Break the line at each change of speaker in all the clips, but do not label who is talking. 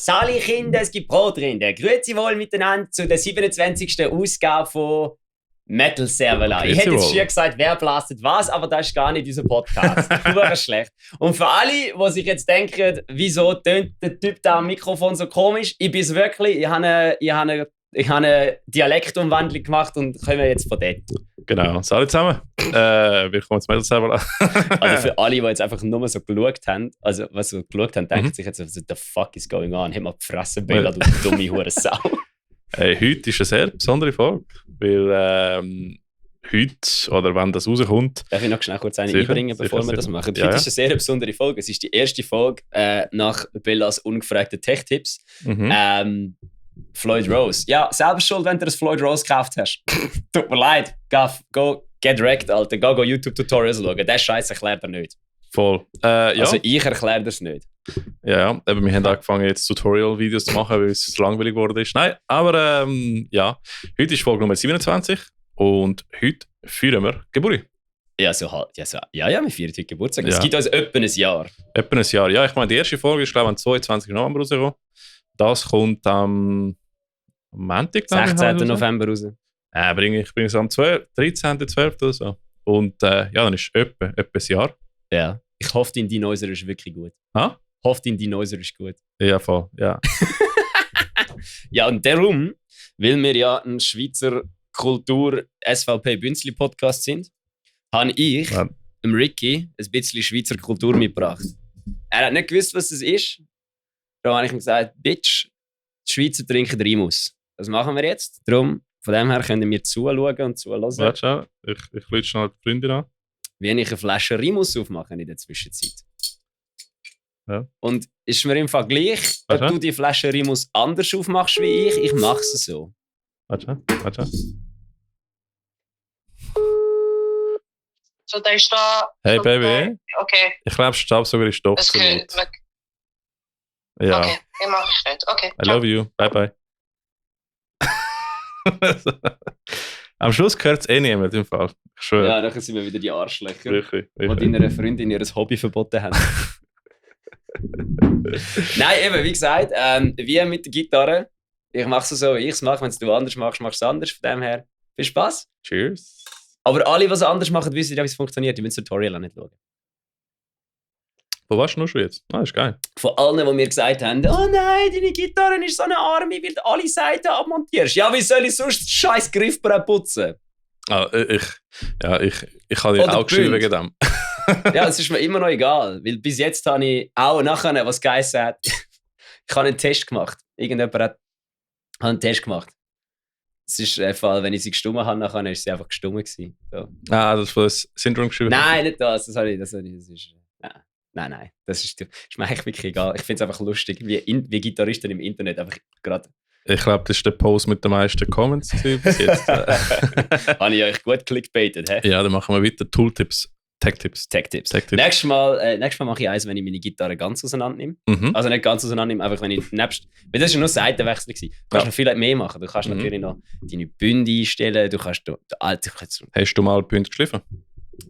Sali Kinder, es gibt Brotrinde. Grüezi wohl miteinander zu der 27. Ausgabe von Metal Server. Ich hätte jetzt schon gesagt, wer blastet was, aber das ist gar nicht unser Podcast. Pur schlecht. Und für alle, die sich jetzt denken, wieso tönt der Typ da am Mikrofon so komisch, ich bin es wirklich, ich habe eine Dialektumwandlung gemacht und kommen jetzt von dort.
Genau, salut zusammen. Willkommen zum Metal Server.
Also für alle, die jetzt einfach nur so geschaut haben, denken sich jetzt, what the fuck is going on? Hat man die Fresse, Bella, du dumme Hurensow.
Heute ist eine sehr besondere Folge, weil heute, oder wenn das rauskommt...
Darf ich noch schnell kurz eine einbringen, bevor wir das machen? Heute ist eine sehr besondere Folge. Es ist die erste Folge nach Bellas ungefragten Tech-Tipps. Floyd Rose. Ja, selber schuld, wenn du das Floyd Rose gekauft hast. Tut mir leid. Go get wrecked, Alter. Go YouTube-Tutorials schauen. Der Scheiß erklärt er nicht.
Voll. Ja.
Also ich erkläre das nicht.
Ja, aber wir haben angefangen jetzt Tutorial-Videos zu machen, weil es langweilig geworden ist. Nein, aber ja. Heute ist Folge Nummer 27 und heute feiern wir Geburt.
Ja, wir feiern heute Geburtstag.
Ja.
Es gibt uns etwa ein Jahr.
Etwa ein Jahr. Ja, ich meine, die erste Folge ist, glaube ich, am 22. November rausgekommen. Das kommt am Montag,
16. November raus.
Ich bringe es am 13.12. oder so. Und ja, dann ist etwa ein Jahr.
Ja. Ich hoffe, dein Dinosaur ist wirklich gut.
Ha?
Ich hoffe, dein Dinosaur ist gut.
Ja, voll, ja.
Ja, und darum, weil wir ja ein Schweizer Kultur-SVP-Bünzli-Podcast sind, habe ich dem Ricky ein bisschen Schweizer Kultur mitgebracht. Er hat nicht gewusst, was das ist. Darum habe ich ihm gesagt, Bitch, die Schweizer trinken Rimus. Das machen wir jetzt. Darum, von dem her können wir zuschauen und zuhören.
Warte schon, ich lüte schnell die Freundin an.
Wie ich eine Flasche Rimus aufmache in der Zwischenzeit.
Ja.
Und ist mir im Vergleich, ob du die Flasche Rimus anders aufmachst wie ich mache es so.
Warte.
So, da ist da.
Hey Baby.
Okay.
Ich glaube, Staubsauger ist doch so
gut.
laut. Ja.
Okay, ich mache es nicht. Okay.
I love you. Bye. Am Schluss gehört es niemand im Fall. Ich schwöre.
Ja, dann sind wir wieder die Arschlöcher,
Wirklich.
die deiner Freundin ihr Hobby verboten haben. Nein, eben, wie gesagt, wie mit der Gitarre. Ich mache es so, wie ich es mache. Wenn du anders machst, machst du es anders. Von dem her, viel Spaß.
Cheers.
Aber alle, die es anders machen, wissen ja, wie es funktioniert. Die müssen das Tutorial auch nicht schauen.
Wo warst du noch schon jetzt? Ah, ist geil.
Von allen, die mir gesagt haben, oh nein, deine Gitarre ist so eine Arme, weil du alle Seiten abmontierst. Ja, wie soll ich sonst das scheiß Griffbrett putzen?
Ich habe dir auch geschrieben wegen dem.
Ja, es ist mir immer noch egal, weil bis jetzt habe ich auch nachher, was geheißen hat, ich habe einen Test gemacht. Irgendjemand hat einen Test gemacht. Es ist der Fall, wenn ich sie gestummen habe, nachher ist sie einfach gestummen gewesen. So.
Das war das Syndrom geschrieben?
Nein, nicht das. Das ist... Nein. Das ist mir eigentlich wirklich egal. Ich finde es einfach lustig, wie Gitarristen im Internet einfach gerade...
Ich glaube, das ist der Post mit den meisten Comments bis jetzt.
Habe ich euch gut clickbaitet, hä?
Ja, dann machen wir weiter. Tooltips, Tech-Tipps.
Nächstes Mal mache ich eins, wenn ich meine Gitarre ganz auseinander nehme. Also nicht ganz auseinander nehme, einfach wenn ich nebst... Weil das war nur Seitenwechsel. Du kannst noch viel mehr machen. Du kannst natürlich noch deine Bünde einstellen. Du kannst...
Hast du mal Bünde geschliffen?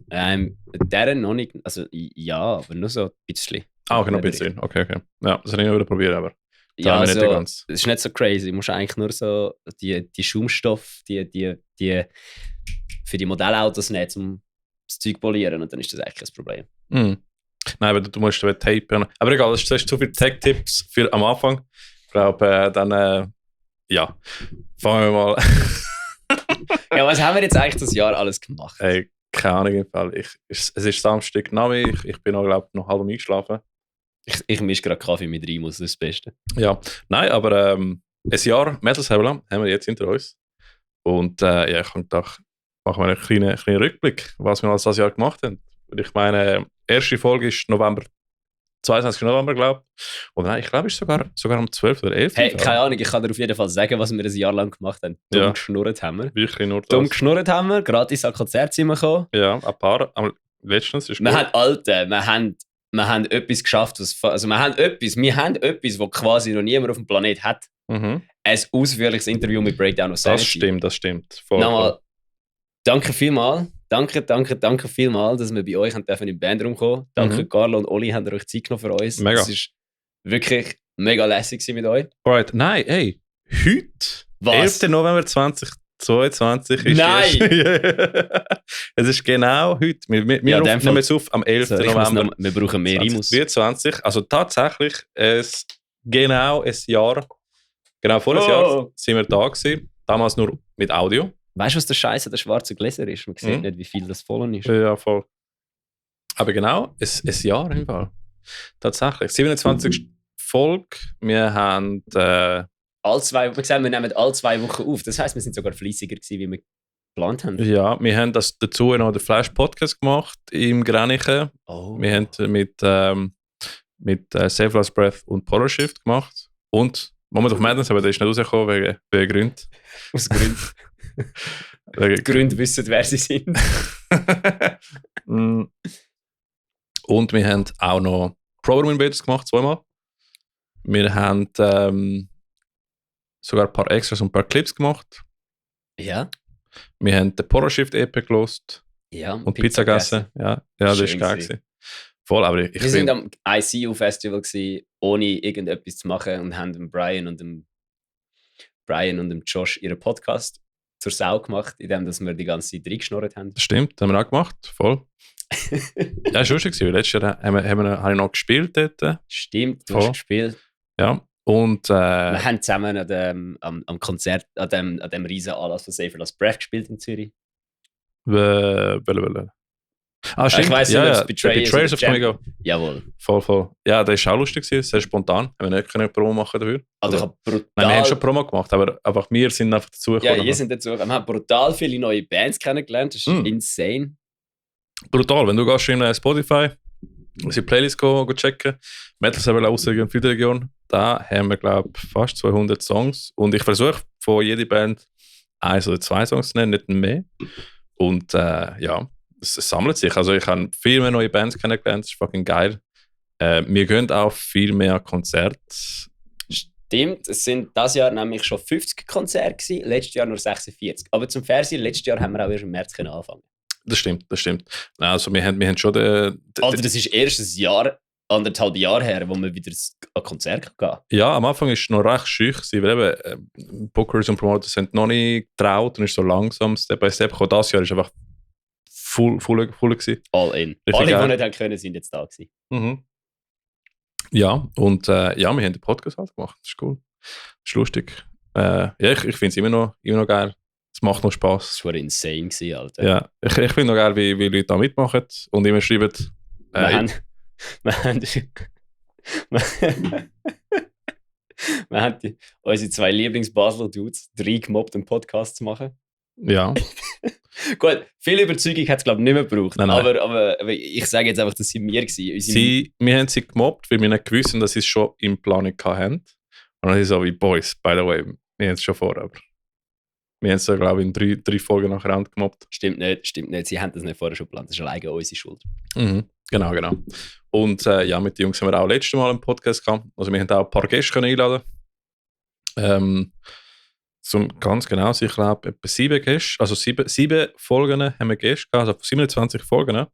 Deren noch nicht. Also ja, aber nur so ein bisschen.
Okay, noch ein bisschen. Okay. Ja, das habe ich noch wieder probiert, aber...
Ja, also, es ist nicht so crazy. Du musst eigentlich nur so die Schaumstoff, die für die Modellautos nehmen, um das Zeug polieren, und dann ist das eigentlich kein Problem.
Nein, aber du musst tapen. Aber egal, das ist zu viele Tech-Tipps für am Anfang. Ich glaube, dann ja, fangen wir mal.
Ja, was haben wir jetzt eigentlich das Jahr alles gemacht?
Hey, keine Ahnung im Fall. Es ist Samstag Nacht, ich bin noch halb eingeschlafen.
Ich mische gerade Kaffee mit Rimus, das ist das Beste.
Ja, nein, aber ein Jahr Metal Server haben wir jetzt hinter uns. Und ja, ich habe gedacht, machen wir einen kleinen Rückblick, was wir alles das Jahr gemacht haben. Ich meine, erste Folge ist 22. November, glaube ich. Oder nein, ich glaube, es ist sogar am 12. oder 11.
Hey, keine Ahnung, ich kann dir auf jeden Fall sagen, was wir ein Jahr lang gemacht haben. Dumm geschnurrt haben wir.
Wirklich nur das.
Dumm geschnurrt haben wir, gratis an Konzert sind wir gekommen.
Ja, ein paar. Letztens ist
wir haben etwas geschafft, wir haben etwas, was quasi noch niemand auf dem Planeten hat. Ein ausführliches Interview mit Breakdown of Sanity.
Das stimmt.
Nochmal, danke vielmals. Danke vielmals, dass wir bei euch in den Bandraum kommen. Danke, Carlo und Oli, haben euch Zeit genommen für uns.
Mega.
Das ist wirklich Mega lässig mit euch.
Alright, nein, ey, heute,
Was?
11. November 2022 ist
Nein!
es ist genau heute. Wir
Ja, in dem
nehmen
Fall-
es auf am 11.
So, ich muss
November
noch, wir brauchen mehr Rimus.
2023. Also tatsächlich, genau ein Jahr, genau vor einem Jahr sind wir da gewesen. Damals nur mit Audio.
Weißt du, was der Scheiße der schwarze Gläser ist? Man sieht
Mhm.
nicht, wie viel das voll ist.
Ja, voll. Aber genau, ein Jahr im Fall. Tatsächlich. 27. Folge. Wir haben...
Wir nehmen alle 2 Wochen auf. Das heisst, wir sind sogar fleissiger gewesen, wie wir geplant haben.
Ja, wir haben dazu noch den Flash-Podcast gemacht im Grenichen.
Oh.
Wir haben mit Save Last Breath und Polar Shift gemacht. Und Moment of Madness, aber der ist nicht rausgekommen wegen Gründen.
Aus Gründen.
Wegen
Gründe wissen, wer sie sind.
Mm. Und wir haben auch noch Program Invaders gemacht, 2-mal. Wir haben sogar ein paar Extras und ein paar Clips gemacht.
Ja.
Wir haben den Polar Shift EP gelost
Ja.
und Pizza gegessen. Ja, das
Schön
war geil
gewesen.
gewesen. Voll, aber ich
Wir sind am ICU-Festival gewesen, ohne irgendetwas zu machen und haben dem Brian und dem Josh ihren Podcast zur Sau gemacht, indem dass wir die ganze Zeit reingeschnurrt haben.
Das stimmt, haben wir auch gemacht, voll. Ja, ist lustig gewesen. Letztes Jahr habe ich noch gespielt dort.
Stimmt, du
Voll.
hast gespielt.
Ja, und
Wir haben zusammen am Konzert, an dem riesen Anlass von Save Last Breath gespielt in Zürich.
Ah, stimmt.
Ich weiss nicht,
ja,
ob es
ja, Betrayers of Tomigo.
Jawohl.
Voll. Ja, das war auch lustig gewesen, sehr spontan. Haben wir nicht können Promo machen dafür.
Also ich habe brutal...
Nein, wir haben schon Promo gemacht, aber einfach wir sind einfach dazugekommen.
Ja, ihr sind dazu. Wir haben brutal viele neue Bands kennengelernt. Das ist insane.
Brutal, wenn du gehst in Spotify, unsere Playlist go checken, Metal Server aus der Region, da haben wir, glaube ich, fast 200 Songs. Und ich versuche von jeder Band 1 oder 2 Songs zu nennen, nicht mehr. Und ja, es sammelt sich. Also ich habe viel mehr neue Bands kennengelernt, das ist fucking geil. Wir gehen auch viel mehr Konzerte.
Stimmt, es sind dieses Jahr nämlich schon 50 Konzerte gewesen, letztes Jahr nur 46. Aber zum Fernsehen, letztes Jahr haben wir auch erst im März können anfangen.
Das stimmt. Also wir haben schon
Alter, das ist erst ein Jahr, 1,5 Jahre her, wo wir wieder an Konzert gehen.
Ja, am Anfang war es noch recht schüch, weil eben Bookers und Promoters sind noch nicht getraut und ist so langsam Step by Step gekommen. Das Jahr war einfach full gewesen.
All in.
Richtig
Alle, die
geil.
nicht haben können, sind jetzt da gewesen.
Mhm. Ja, und ja, wir haben den Podcast halt gemacht. Das ist cool. Das ist lustig. Ja, ich finde es immer noch geil. Es macht noch Spaß.
Das war insane gewesen, Alter.
Ja, ich finde noch geil, wie Leute da mitmachen und immer schreiben.
Wir haben unsere 2 Lieblings-Basler Dudes 3 gemobbt, einen Podcast zu machen.
Ja,
Gut, viel Überzeugung hat es, glaube ich, nicht mehr gebraucht.
Nein.
Aber ich sage jetzt einfach, das sind wir gewesen.
wir haben sie gemobbt, weil wir nicht gewusst haben, dass sie es schon in Planung hatten. Und dann ist es so wie Boys, by the way, wir haben es schon vor, aber wir haben es, glaube ich, in 3 Folgen nachher gemobbt.
Stimmt nicht. Sie haben das nicht vorher schon geplant. Das ist alleine unsere Schuld.
Mhm. Genau. Und ja, mit den Jungs haben wir auch letztes Mal einen Podcast gehabt. Also wir haben auch ein paar Gäste können einladen. Zum ganz genau, ich glaube, etwa 7 Gäste, also 7 Folgen haben wir Gäste gehabt. Also von 27 Folgen haben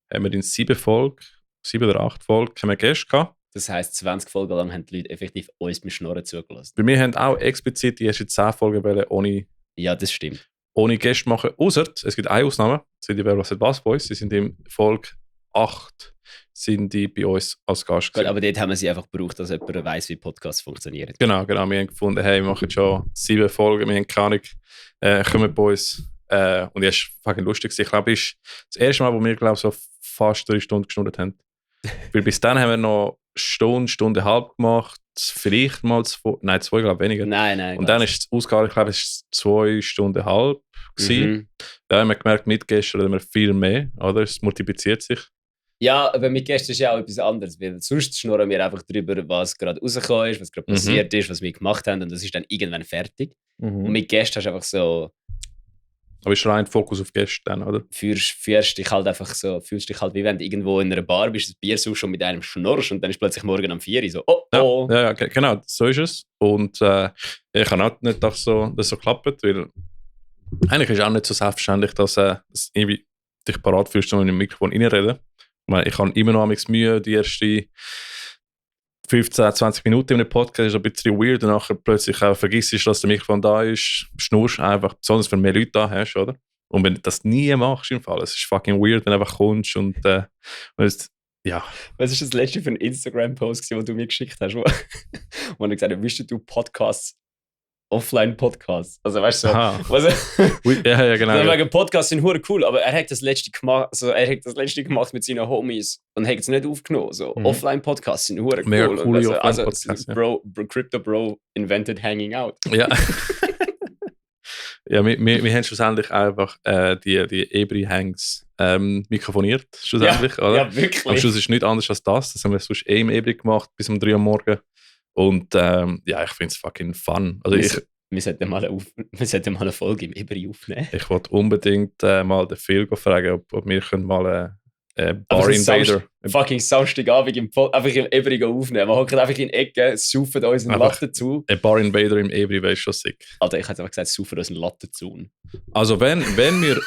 wir in 7 oder 8 Folgen haben wir Gäste gehabt.
Das heisst, 20 Folgen lang haben die Leute effektiv uns mit Schnorren zugelassen.
Bei mir haben auch explizit die ersten 10 Folgen wollen
Ja, das stimmt.
ohne Gäste machen. Außer, es gibt eine Ausnahme, das sind die Wer was was Boys. Sie sind in Folge 8 sind die bei uns als Gast
Gut,
gewesen.
aber dort haben wir sie einfach gebraucht, dass jemand weiss, wie Podcasts funktionieren.
Genau. Wir haben gefunden, hey, wir machen schon 7 Folgen, wir haben keine Ahnung, kommen bei uns. Und ja, es war fucking lustig. Ich glaube, es ist das erste Mal, wo wir, glaube so fast 3 Stunden geschnurrt haben. Weil bis dann haben wir noch Stunde halb gemacht, vielleicht mal 2, glaube ich, weniger.
Nein.
Und dann ist es ausgegangen, ich glaube, es war 2 Stunden halb gewesen.
Mhm.
Da haben wir gemerkt, mit gestern haben wir viel mehr, oder? Es multipliziert sich.
Ja, aber mit Gästen ist ja auch etwas anderes, weil sonst schnurren wir einfach darüber, was gerade rausgekommen ist, was gerade passiert ist, was wir gemacht haben und das ist dann irgendwann fertig. Und mit Gästen hast du einfach so,
Aber ist rein Fokus auf Gäste dann, oder?
fühlst dich halt wie wenn du irgendwo in einer Bar bist, das Bier suchst und mit einem schnurrst und dann ist plötzlich morgen um 4 Uhr so, oh.
Ja, genau, so ist es. Und ich habe auch nicht gedacht, dass so klappt, weil eigentlich ist es auch nicht so selbstverständlich, dass irgendwie dich parat fühlst, wenn du in ein Mikrofon reinreden. Ich habe immer noch Mühe, die ersten 15, 20 Minuten in einem Podcast ist ein bisschen weird und nachher plötzlich auch vergisst du, dass der Mikrofon da ist, schnurst einfach, besonders wenn du mehr Leute da hast, oder? Und wenn du das nie machst im Fall, es ist fucking weird, wenn du einfach kommst und ja.
Was ist das letzte für ein Instagram-Post, den du mir geschickt hast, wo du gesagt hast, willst du Podcasts, Offline-Podcasts? Also weißt du,
ja, genau.
Ja. Podcasts sind hure cool, aber er hat das letzte gemacht, gemacht mit seinen Homies und hat es nicht aufgenommen. So, Offline-Podcasts sind hure cool.
Mega coole
Offline-Podcasts. Crypto Bro invented hanging out.
Ja. Ja, wir haben schlussendlich einfach die Ebri-Hangs mikrofoniert, schlussendlich,
ja,
oder?
Ja, wirklich.
Am Schluss ist nichts anderes als das. Das haben wir sonst im Ebri gemacht, bis um 3 Uhr morgens. Und ja, ich finde es fucking fun. Also
wir sollten mal eine Folge im Ebri aufnehmen.
Ich wollte unbedingt mal den Phil fragen, ob wir mal Bar Invader...
Fucking Samstagabend einfach im Ebri aufnehmen. Wir hocken einfach in Ecke, saufen uns einen Latte zu.
Ein Bar Invader im Ebri wäre schon sick.
Alter, ich hätte einfach gesagt, saufen uns einen Latte zu.
Also wenn wir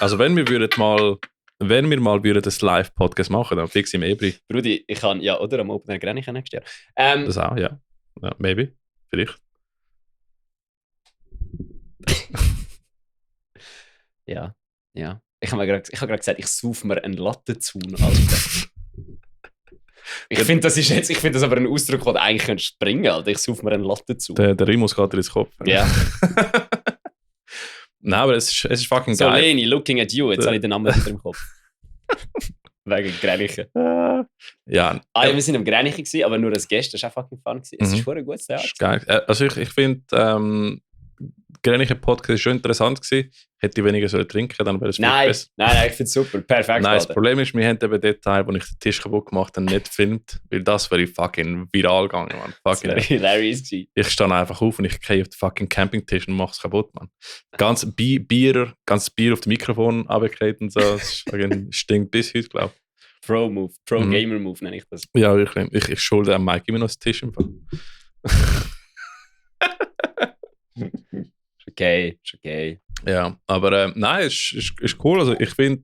mal das Live-Podcast machen, dann fix im Ebri.
Brudi, ich kann, ja, oder am Open Air Grenchen nächstes Jahr.
Das auch, ja. Ja, maybe. Vielleicht.
Ja. Ich habe gerade gesagt, ich sauf mir einen Latte zu. Alter. Ich finde das aber ein Ausdruck, den du eigentlich springen könntest. Alter. Ich sauf mir einen Latte zu.
Der Rimus geht dir ins Kopf.
Ja.
Nein, aber es ist fucking
so,
geil.
So, Leni, looking at you. Jetzt habe ich den Namen wieder im Kopf. Wegen Grenchen.
Ja.
Wir waren am Grenchen, aber nur als Gäste. Das war auch fucking fun. Es ist schon ein gutes Theater.
Geil. Also ich finde, Grenchen Podcast war schon interessant gewesen. Hätte ich weniger trinken sollen, dann wäre es besser. Nein,
ich finde es super. Perfekt.
Nein, das Problem ist, wir haben eben den Teil, wo ich den Tisch kaputt gemacht habe, nicht gefilmt, weil das wäre fucking viral gegangen, Mann.
Das wäre hilarious gewesen.
Ich stehe einfach auf und ich gehe auf den fucking Campingtisch und mache es kaputt, Mann. Ganz Bier auf dem Mikrofon runtergekriegt und so. Das stinkt bis heute, glaube ich.
Pro-Move, Pro-Gamer-Move nenne ich das.
Ja, wirklich. Ich schulde am Mike immer noch das Tisch im Fall.
Ist okay.
Ja, aber nein, ist cool. Also ich finde,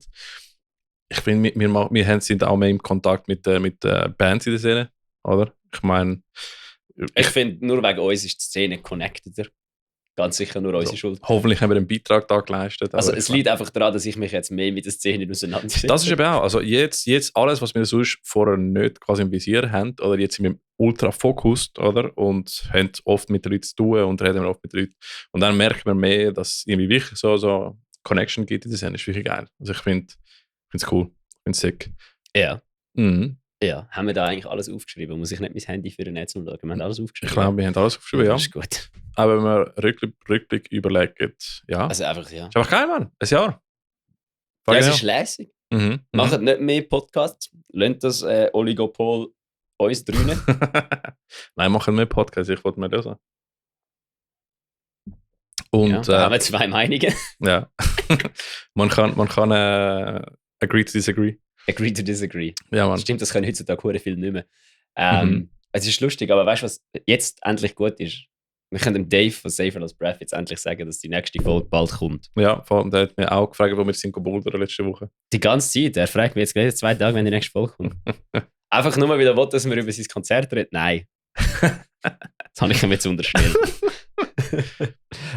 wir sind auch mehr im Kontakt mit Bands in der Szene, oder? Ich meine...
Ich finde, nur wegen uns ist die Szene connecteder. Ganz sicher nur unsere Schuld.
Hoffentlich haben wir einen Beitrag da geleistet.
Also es liegt einfach daran, dass ich mich jetzt mehr mit der Szene auseinandersetze.
Das ist eben auch. Also jetzt alles, was wir sonst vorher nicht quasi im Visier haben, oder jetzt sind wir ultra fokust, oder? Und haben oft mit den Leuten zu tun und reden oft mit den Leuten. Und dann merkt man mehr, dass es irgendwie wirklich so Connection gibt in der Szene. Das ist wirklich geil. Also ich finde es cool. Ich finde es sick.
Ja.
Mhm.
Ja, haben wir da eigentlich alles aufgeschrieben? Muss ich nicht mein Handy für den Netz schauen? Wir haben alles aufgeschrieben.
Ich glaube, wir haben alles aufgeschrieben, ja.
Das ist gut.
Aber wenn man Rückblick überlegt, ja.
Also einfach, ja.
Ist einfach geil, Mann. Ein Jahr.
Ja, es ist lässig.
Mhm.
Macht nicht mehr Podcasts. Lasst das Oligopol uns drinnen.
Nein, machen mehr Podcasts. Ich wollte mehr hören. Und,
ja, da haben wir 2 Meinungen.
Ja. man kann agree to disagree.
Agree to disagree.
Ja, Mann.
Stimmt, das können heutzutage viel nicht mehr. Es ist lustig, aber weißt du, was jetzt endlich gut ist? Wir können dem Dave von Safer Lost Breath jetzt endlich sagen, dass die nächste Folge bald kommt.
Ja, vor allem, der hat mir auch gefragt, wo wir sind gebouldert letzte Woche.
Die ganze Zeit. Er fragt mich jetzt gleich 2 Tage, wenn die nächste Folge kommt. Einfach nur wieder will, dass wir über sein Konzert reden. Nein. Das habe ich ihm jetzt unterstellt.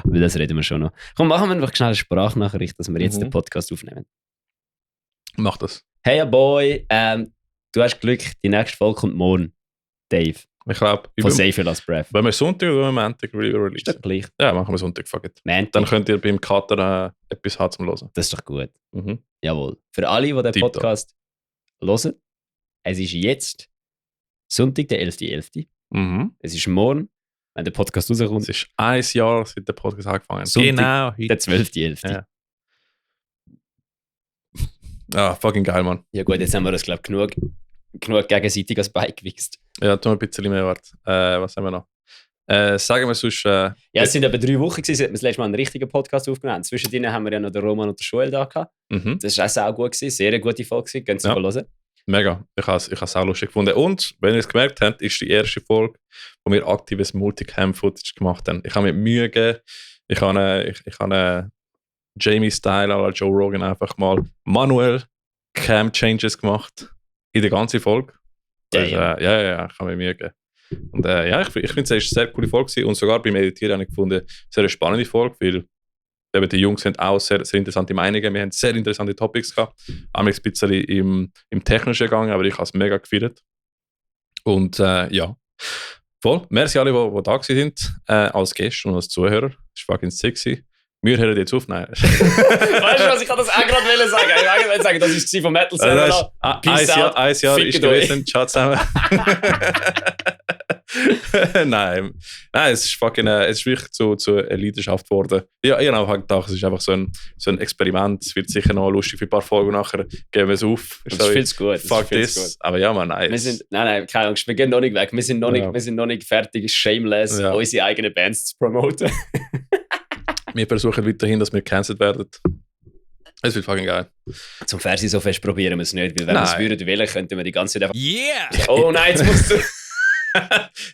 Aber das reden wir schon noch. Komm, machen wir einfach schnell eine Sprachnachricht, dass wir jetzt den Podcast aufnehmen.
Mach das.
Hey Boy, du hast Glück, die nächste Folge kommt morgen. Dave.
Ich glaube,
von Safer Lost Breath.
Wenn wir Sonntag oder Montag release.
Ist das gleich?
Ja, machen wir Sonntag, fuck it.
Montag.
Dann könnt ihr beim Kater etwas haben zum Hören.
Das ist doch gut.
Mhm.
Jawohl. Für alle, die den Podcast hören, es ist jetzt Sonntag, der 11.11.
Mhm.
Es ist morgen, wenn der Podcast rauskommt.
Es ist 1 Jahr, seit der Podcast angefangen hat.
Genau, der 12.11.
Ja. Ah, fucking geil, Mann.
Ja gut, jetzt haben wir das, glaube ich, genug gegenseitig als Bike gewichst.
Ja, tun wir ein bisschen mehr Wort. Was haben wir noch? Sagen wir sonst...
ja, es sind aber 3 Wochen gewesen, seit wir das letzte Mal einen richtigen Podcast aufgenommen haben. Zwischendrin haben wir ja noch den Roman und den Joel da gehabt.
Mhm.
Das war auch gut gewesen, sehr eine gute Folge gewesen. Gehen Sie mal hören.
Mega, ich habe es auch lustig gefunden. Und, wenn ihr es gemerkt habt, ist die erste Folge, wo wir aktives Multicam-Footage gemacht haben. Ich habe mir Mühe gegeben, ich habe Jamie-Style à la Joe Rogan einfach mal manuell Cam-Changes gemacht in der ganzen Folge. Ja, ich habe mir Mühe gegeben. Und ja, ich finde, es war eine sehr coole Folge gewesen. Und sogar beim Editieren habe ich gefunden, sehr eine spannende Folge, weil eben die Jungs haben auch sehr, sehr interessante Meinungen. Wir haben sehr interessante Topics gehabt. Einmal ein bisschen im Technischen gegangen, aber ich habe es mega gefeiert. Und ja, voll. Merci alle, die da sind, als Gäste und als Zuhörer. Das war fucking sexy. Wir hören jetzt auf. Nein.
Weißt du was, ich kann das auch gerade sagen. Ich wollte sagen, das ist von Metal Server.
Ein Jahr ist gewesen. Ciao zusammen. Nein, es ist wirklich zu einer Leidenschaft geworden. Ja, ich habe gedacht, es ist einfach so ein Experiment. Es wird sicher noch lustig für ein paar Folgen nachher. Geben wir es auf.
Das ist viel zu gut.
Fuck this. Aber ja, man, nein.
Nein, keine Angst, wir gehen noch nicht weg. Wir sind noch nicht fertig, shameless, unsere eigenen Bands zu promoten.
Wir versuchen weiterhin, dass wir gecancelt werden. Es wird fucking geil.
Zum Fernsehen so fest probieren wir es nicht, weil wenn wir es wollen, könnten wir die ganze Zeit einfach...
Yeah!
Oh nein, jetzt musst du...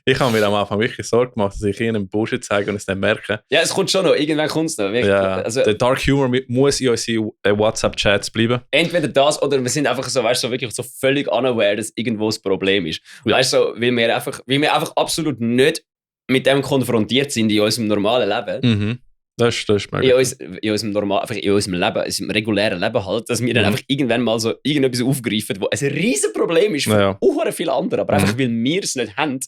Ich habe mir am Anfang wirklich Sorge gemacht, dass ich ihnen einen Bullshit zeige und es nicht merke.
Ja, es kommt schon noch. Irgendwann kommt es noch.
Ja, also, der Dark Humor muss in unseren WhatsApp-Chats bleiben.
Entweder das oder wir sind einfach so, weißt du, so wirklich so völlig unaware, dass irgendwo das Problem ist. Ja. Weißt du, so, weil wir einfach absolut nicht mit dem konfrontiert sind in unserem normalen Leben.
Mhm. Das ist möglich.
In unserem Leben, in unserem regulären Leben halt, dass wir dann einfach irgendwann mal so irgendetwas aufgreifen, wo ein riesen Problem ist für viele andere, aber einfach weil wir es nicht haben,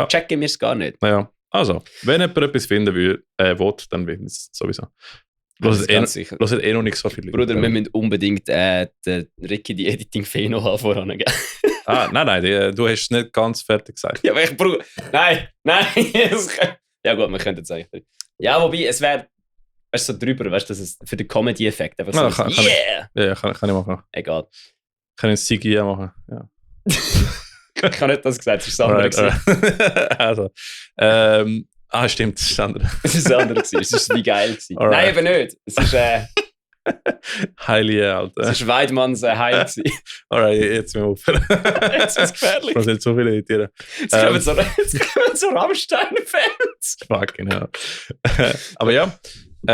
checken wir es gar nicht.
Ja. Also, wenn jemand etwas finden will, dann will es sowieso. Hört noch nicht so viel.
Bruder, wir müssen unbedingt den Ricky die Editing-Fee noch haben voran.
Nein, du hast es nicht ganz fertig gesagt.
Ja, aber nein. Ja gut, wir könnten es eigentlich. Ja, wobei, es wäre so drüber, weißt du, das ist für den Comedy-Effekt einfach so.
Kann ich machen.
Egal.
Kann ich ein CGI machen, ja.
Ich habe nicht das gesagt, es ist das andere.
Also, stimmt, das ist das andere.
Es ist das andere, es ist wie geil gewesen. Nein, eben nicht. Es ist
Heilige, Alter.
Es ist Weidmanns Heil gewesen.
Alright, jetzt müssen wir aufhören.
Jetzt ist es gefährlich.
Ich muss nicht so viel editieren.
Jetzt kommen so Rammstein-Fans.
Fucking hell. Aber ja. Ich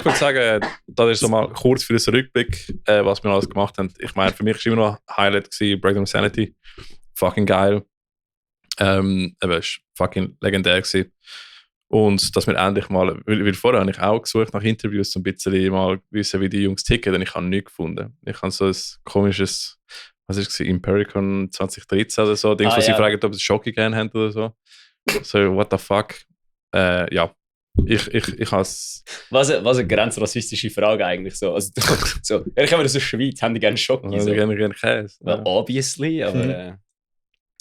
würde sagen, das ist so mal kurz für den Rückblick, was wir alles gemacht haben. Ich meine, für mich war immer noch ein Highlight gewesen, Breakdown Sanity. Fucking geil. Es war fucking legendär gewesen. Und dass wir endlich mal, weil vorher habe ich auch gesucht nach Interviews, um ein bisschen mal wissen, wie die Jungs ticken, und ich habe nichts gefunden. Ich habe so ein komisches, was war es, Impericon 2013 oder so, Dings, wo sie fragen, ob sie Schocke gerne haben oder so. So, what the fuck? Ja. Ich habe es.
Was eine grenzrassistische Frage eigentlich so. Also, ich komme aus der Schweiz, haben die gerne Schocke?
Also, gerne Käse.
Well, obviously, aber.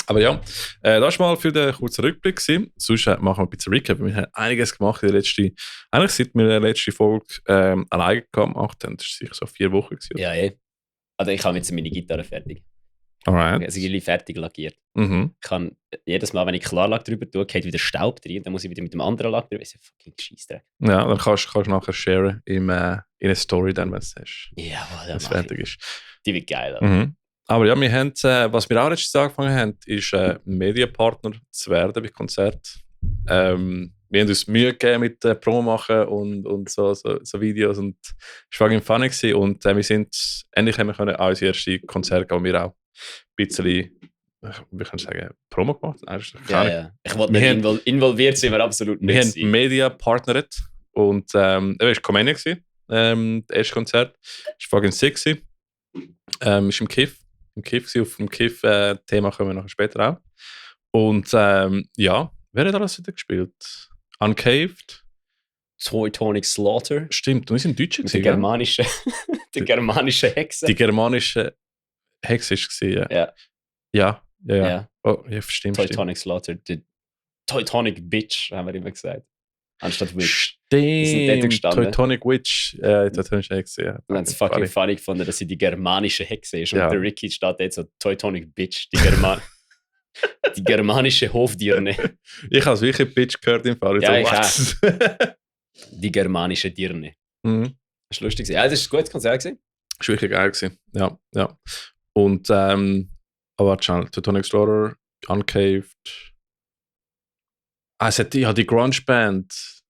Aber ja, das war mal für den kurzen Rückblick gewesen. Sonst machen wir ein bisschen Recap. Wir haben einiges gemacht in der letzten, eigentlich seit wir die letzte Folge alleine gemacht haben. Das war sicher so 4 Wochen gewesen.
Ja, Also ich habe jetzt meine Gitarre fertig.
Alright.
Also ich fertig lackiert.
Mhm.
Ich kann jedes Mal, wenn ich Klarlack drüber tue, geht wieder Staub drin. Dann muss ich wieder mit dem anderen Lack drüber. Das ist ein fucking Scheissdreck.
Ja, dann kannst du nachher sharen in eine Story, dann, wenn es hast.
Ja,
wenn es fertig ist.
Die wird geil.
Mhm. Aber ja, wir haben, was wir auch letztes Jahr angefangen haben, ist Mediapartner zu werden bei Konzert. Wir haben uns Mühe gegeben mit Promo machen und so Videos, und es war fucking funny gewesen. Und endlich haben wir können an unser erstes Konzert gehen, wo wir auch ein bisschen, wie kann ich sagen, Promo gemacht.
Ja. Ich wollte nicht involviert sein, aber absolut nicht.
Wir haben Media partnert und er war Comedian gewesen, das erste Konzert. Es war fucking sick gewesen. Ist im Kiff gewesen. Auf dem Kiff-Thema kommen wir nachher später auch. Und ja, wer hat alles wieder gespielt? Uncaved.
Teutonic Slaughter.
Stimmt, und wir sind Deutsche gewesen.
Die germanische Hexe.
Die germanische Hexe war es, ja. Ja. Oh, ja, stimmt.
Teutonic Slaughter. Die Teutonic Bitch, haben wir immer gesagt. Anstatt Witch.
Stimmt. Teutonic Witch. Teutonic Hexe, ja.
Und dann ist fucking funny gefunden, dass sie die germanische Hexe ist. Und der Ricky steht jetzt so Teutonic Bitch. Die germanische Hofdirne.
Ich habe es wirklich Bitch gehört im Fall.
Ja, so, die germanische Dirne.
Mhm.
Das war lustig. Ja, das war ein gutes Konzert.
Das war wirklich geil gewesen. Ja. Und, aber schnell, Teutonic Slaughter, Uncaved. Es hat die Grunge-Band.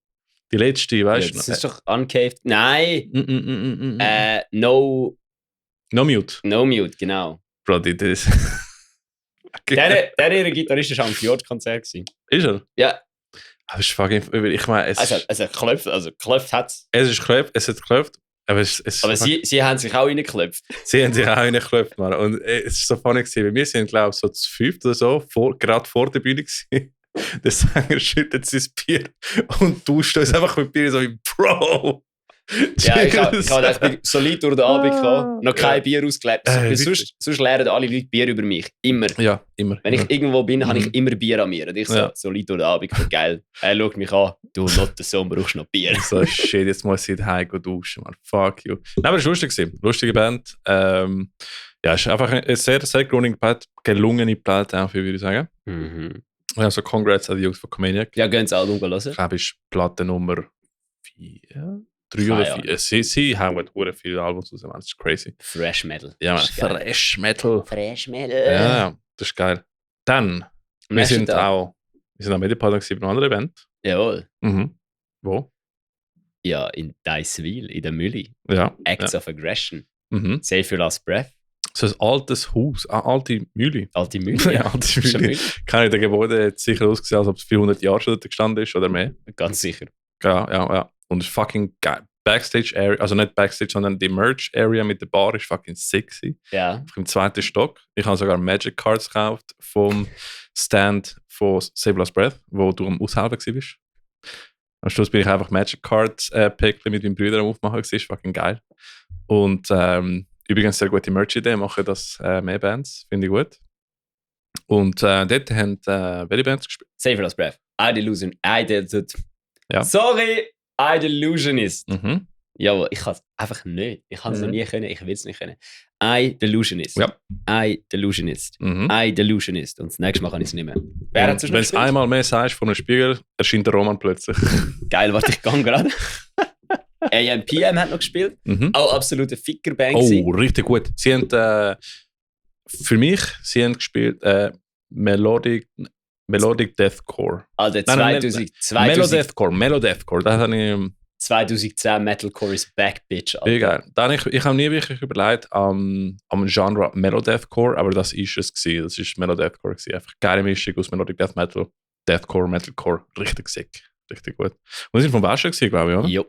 Die letzte, weißt du?
Das ist doch Uncaved. Nein! No
Mute.
No Mute, genau.
Bro, das.
Der ihre Gitarrist war am Fjord-Konzert.
Ist er?
Ja.
Aber es ist fucking... Ich meine, es
geklopft hat es.
Es hat geklopft. Aber
sie haben sich auch reingeklopft.
Sie haben sich auch reingeklopft, Mann. Und es ist so funny gewesen, weil wir sind, glaube ich, so zu 5 oder so, gerade vor der Bühne gewesen. Der Sänger schüttet sein Bier und duscht uns einfach mit Bier so wie Bro.
Ja, ich bin solid durch den Abend gekommen, noch kein Bier ausgeleert. Sonst lernen alle Leute Bier über mich. Immer.
Ja, immer.
Wenn ich irgendwo bin, habe ich immer Bier an mir. Und ich so, solid durch den Abend gekommen, geil. Er schaut mich an, du Lottensohn, brauchst noch Bier.
So, shit, jetzt muss ich daheim duschen, man. Fuck you. Nein, aber es war lustig. Lustige Band. Ja, es ist einfach eine sehr, sehr gelungene Platte, auch, würde ich sagen. Also, congrats an die Jungs von Comaniac.
Ja, gehen Sie Album hören.
Ich glaube, es ist Platte Nummer 4. 3 oder 4. Sie haben viele Albums raus, man. Das ist crazy.
Fresh Metal.
Ja, man. Fresh Metal.
Ja,
das ist geil. Dann, wir sind auch Mediapartner bei einer anderen Band.
Jawohl.
Wo?
Ja, in Deisswil, in der Mülli.
Ja.
Acts of Aggression. Save Your Last Breath.
So ein altes Haus, eine alte Mühle.
Alte Mühle?
Ja, alte Mühle. Kann ich, der Gebäude hat sicher ausgesehen, als ob es 400 Jahre schon dort gestanden ist oder mehr.
Ganz sicher.
Ja. Und es ist fucking geil. Backstage Area, also nicht Backstage, sondern die Merch Area mit der Bar ist fucking sexy.
Ja.
Im 2. Stock. Ich habe sogar Magic Cards gekauft vom Stand von Save Last Breath, wo du am Aushelfen warst. Am Schluss bin ich einfach Magic Cards Päckchen mit meinen Brüdern am Aufmachen gewesen. Ist fucking geil. Und übrigens sehr gute Merch-Idee, machen das mehr Bands, finde ich gut. Und dort haben welche Bands gespielt?
Save Your Last Breath.
Ja.
Sorry, I Delusionist. Ja, ich kann es einfach nicht. Ich kann es noch nie können, ich will es nicht können. I Delusionist.
Ja.
I Delusionist. I Delusionist. Und das nächste Mal kann ich es nicht mehr. Wer hat es
Wenn du einmal mehr sagst von einem Spiegel, erscheint der Roman plötzlich.
Geil, warte, ich gang gerade. AM/PM hat noch gespielt. Auch absolute Fickerband.
Oh, richtig gut. Sie haben für mich, sie haben gespielt Melodic Deathcore.
Also
Melodeathcore. Das habe ich
2010 Metalcore is back, bitch.
Alter. Geil. Ich habe nie wirklich überlegt am Genre Melodeathcore, aber das ist es gewesen. Das ist Melodeathcore gewesen. Einfach geile Mischung aus Melodic Death Metal, Deathcore, Metalcore. Richtig sick. Richtig gut. Und sie sind vom Westen gewesen, glaube ich, oder?
Jo,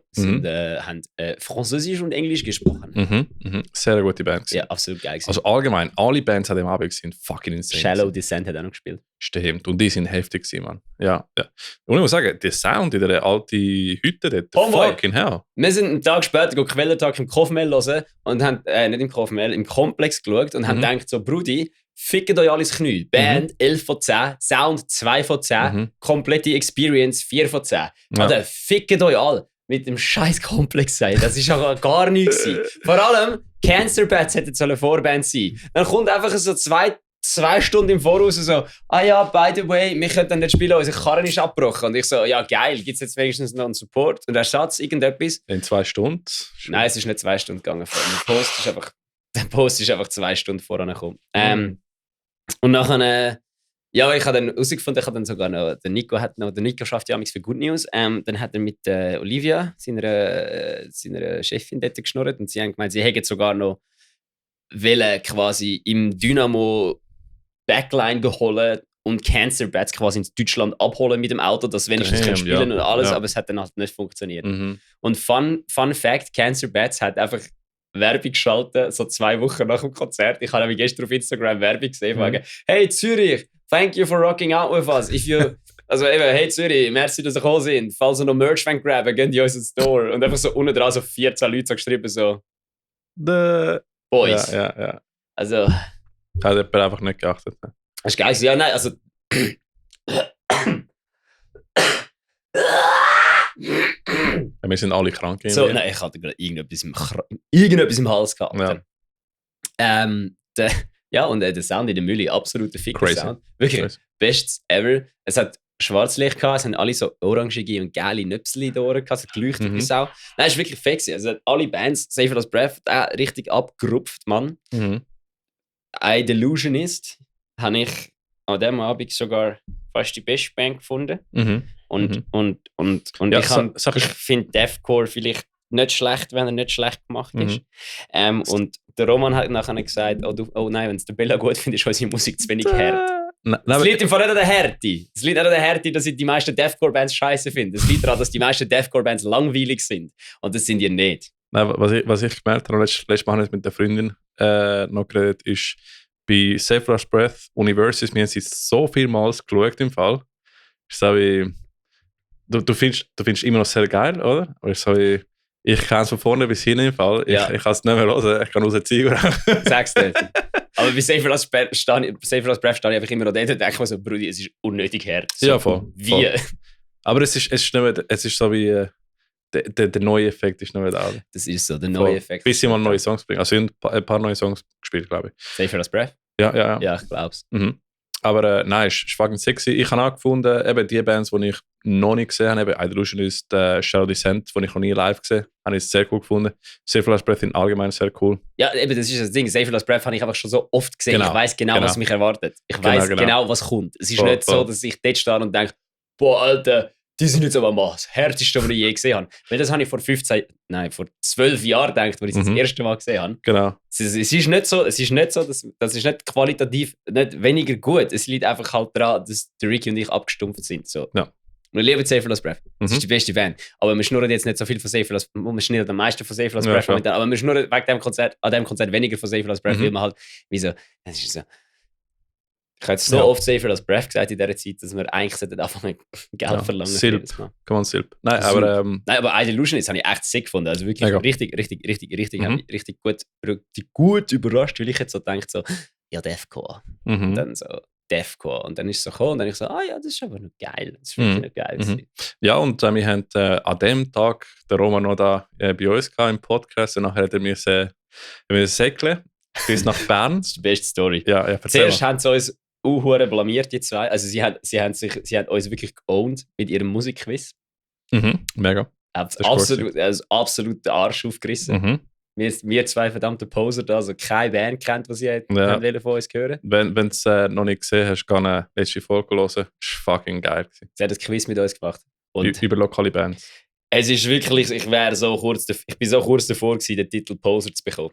haben Französisch und Englisch gesprochen.
Sehr gute Band gewesen.
Ja, absolut geil gewesen.
Also allgemein, alle Bands an dem Abend sind fucking insane.
Shallow Descent hat auch noch gespielt.
Stimmt, und die sind heftig gewesen, Mann. Ja. Und ich muss sagen, der Sound in der alten Hütte dort, fucking hell.
Wir sind einen Tag später Quellentag im Kofmel hören und haben, nicht im Kofmel, im Komplex geschaut und haben gedacht so, Brudi, fickt euch alles Knie. Band 11 von 10, Sound 2 von 10, komplette Experience 4 von 10. Oder fickt euch alle mit dem scheiß Komplex sein. Das ist ja gar nichts. Vor allem, Cancer Bats hätte eine Vorband sein. Dann kommt einfach so zwei Stunden im Voraus so, ja, by the way, wir können dann nicht spielen, unsere Karren ist abgebrochen. Und ich so, ja geil, gibt es jetzt wenigstens noch einen Support und Ersatz, irgendetwas?
In 2 Stunden?
Nein, es ist nicht 2 Stunden gegangen. Der Post ist einfach 2 Stunden voran gekommen. Und nachher, ja, ich habe dann herausgefunden, der Nico schafft ja für Good News. Dann hat er mit Olivia, seiner Chefin, dort geschnurrt und sie haben gemeint, sie hätten sogar noch quasi im Dynamo Backline geholt und Cancer Bats quasi in Deutschland abholen mit dem Auto, dass wenigstens spielen und alles, aber es hat dann halt nicht funktioniert. Und Fun Fact, Cancer Bats hat einfach Werbung geschaltet, so 2 Wochen nach dem Konzert. Ich habe gestern auf Instagram Werbung gesehen, hey Zürich, thank you for rocking out with us. Also eben, hey Zürich, merci, dass ihr gekommen sind. Falls ihr noch Merch graben, geht in unseren Store. Und einfach so unten dran so 14 Leute so geschrieben, so The Boys.
Ja.
Also...
Hat jemand einfach nicht geachtet. Ne?
Das ist geil. Ja, nein, also...
Wir sind alle krank.
So, nein, ich hatte gerade irgendetwas im Hals gehabt. Ja. Und der Sound in der Mühle, absoluter Ficker-Sound. Wirklich,
Crazy.
Bestes ever. Es hat Schwarzlicht gehabt, es haben alle so orangige und geile Nüpsel in den Ohren gehabt, so geleuchtet wie Sau. Nein, es war wirklich fake. Also alle Bands, Save Your Last Breath, richtig abgerupft, Mann. I Delusionist habe ich an diesem Abend sogar fast die beste Band gefunden. Und ja, ich finde Deathcore vielleicht nicht schlecht, wenn er nicht schlecht gemacht ist. Und der Roman hat nachher gesagt, oh nein, wenn es der Bella gut findet, ist unsere Musik zu wenig hart. Das liegt im Fall nicht an der Härte. Es liegt nicht an der Härte, dass ich die meisten Deathcore-Bands scheiße finde. Es liegt daran, dass die meisten Deathcore-Bands langweilig sind. Und das sind die nicht.
Nein, was ich gemerkt habe, letztes Mal habe ich mit der Freundin noch geredet, ist bei Save Last Breath, Universes, wir haben sie so vielmals geschaut im Fall. Ist so wie, du findest immer noch sehr geil, oder? Oder ist so wie, ich kann es von vorne bis hinten im Fall. Ich kann es nicht mehr hören, ich kann rausziehen.
Sag's nicht. Aber bei Save Last Breath stehe ich einfach immer noch dort und denke mir so, Brudi, es ist unnötig hart. So,
ja, voll.
Wie?
Voll. Aber es ist nicht mehr, es ist so wie, der neue Effekt ist nicht mehr da.
Das ist so, der neue Effekt.
Bis sie mal neue Songs bringen. Also, ich habe ein paar neue Songs gespielt, glaube ich.
Save Last Breath?
Ja.
Ja, ich glaub's.
Mhm. Aber nein, es ist fucking sexy. Ich habe auch gefunden, eben die Bands, die ich noch nicht gesehen habe, eben Illusionist, Shadow Descent, die ich noch nie live gesehen habe, habe ich sehr cool gefunden. Save Last Breath in allgemein sehr cool.
Ja, eben, das ist das Ding. Save Last Breath habe ich einfach schon so oft gesehen.
Genau.
Ich weiß genau, was mich erwartet. Ich weiß genau, was kommt. Es ist nicht so, dass ich dort stehe und denke, boah, Alter, die sind jetzt aber mal das Härteste, was ich je gesehen habe. Weil das habe ich vor 12 Jahren gedacht, als ich das erste Mal gesehen habe.
Genau.
Es ist nicht so, das ist nicht qualitativ nicht weniger gut. Es liegt einfach halt daran, dass der Ricky und ich abgestumpft sind. So.
Ja.
Wir lieben Save Last Breath. Das ist die beste Band. Aber wir schnurren jetzt nicht so viel von Save Last Breath. Wir schnurren am meisten von Save Last Breath momentan. Aber wir schnurren wegen dem Konzert, an dem Konzert weniger von Save Last Breath, weil man halt, wieso, das ist so. Ich habe jetzt so oft Save Last Breath gesagt in dieser Zeit, dass wir eigentlich anfangen Geld verlangen.
Silb. Come on, Silb. Nein, aber
Illusionist habe ich echt sick gefunden. Also wirklich richtig gut überrascht, weil ich jetzt so denke, so, ja, Deathcore. Und dann so, Deathcore. Und dann ist es so gekommen und dann ich so, ja, das ist aber noch geil. Das ist wirklich noch geil.
Ja, und wir haben an dem Tag den Roman noch da bei uns im Podcast und nachher hat er müssen säckeln bis nach Bern.
Das ist die beste Story.
Ja,
zuerst haben sie uns hure blamiert, die zwei. Also sie haben uns wirklich geowned mit ihrem Musikquiz.
Mega.
Absolut den Arsch aufgerissen. Wir zwei verdammte Poser da, also keine Band kennt, die sie wollen von uns hören.
Wenn du es noch nicht gesehen hast, kann eine letzte Folge hören. Das war fucking geil.
Sie hat das Quiz mit uns gemacht. Und
über lokale Bands.
Es ist wirklich, ich bin so kurz davor gewesen, den Titel Poser zu bekommen.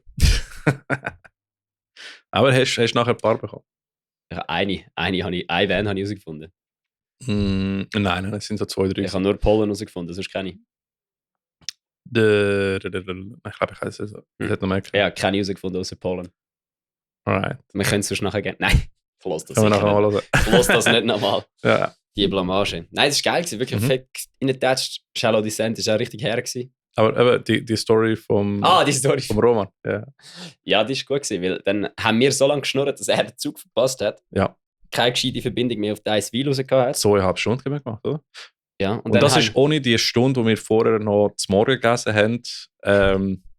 Aber hast du nachher ein paar bekommen?
Eine Band habe ich herausgefunden.
Nein, es sind so 2, 3.
Ich habe nur Polen herausgefunden, sonst keine.
Ich glaube, ich weiß es. Das hat noch mehr
Ja, keine herausgefunden außer Polen.
Alright.
Wir können es sonst nachher gehen. Nein, verlass das
nicht.
Verlass das nicht nochmal.
Ja.
Die Blamage. Nein, das war geil, wirklich fett in-attached. Shallow Descent war auch richtig her.
Aber die Story vom Roman.
Ja, die war gut gewesen, weil dann haben wir so lange geschnurrt, dass er den Zug verpasst hat.
Ja.
Keine gescheite Verbindung mehr auf die Eiswil rausgehauen hat.
2,5 Stunden gemacht, oder?
Ja.
Und das ist ohne die Stunde, die wir vorher noch zum Morgen gegessen haben,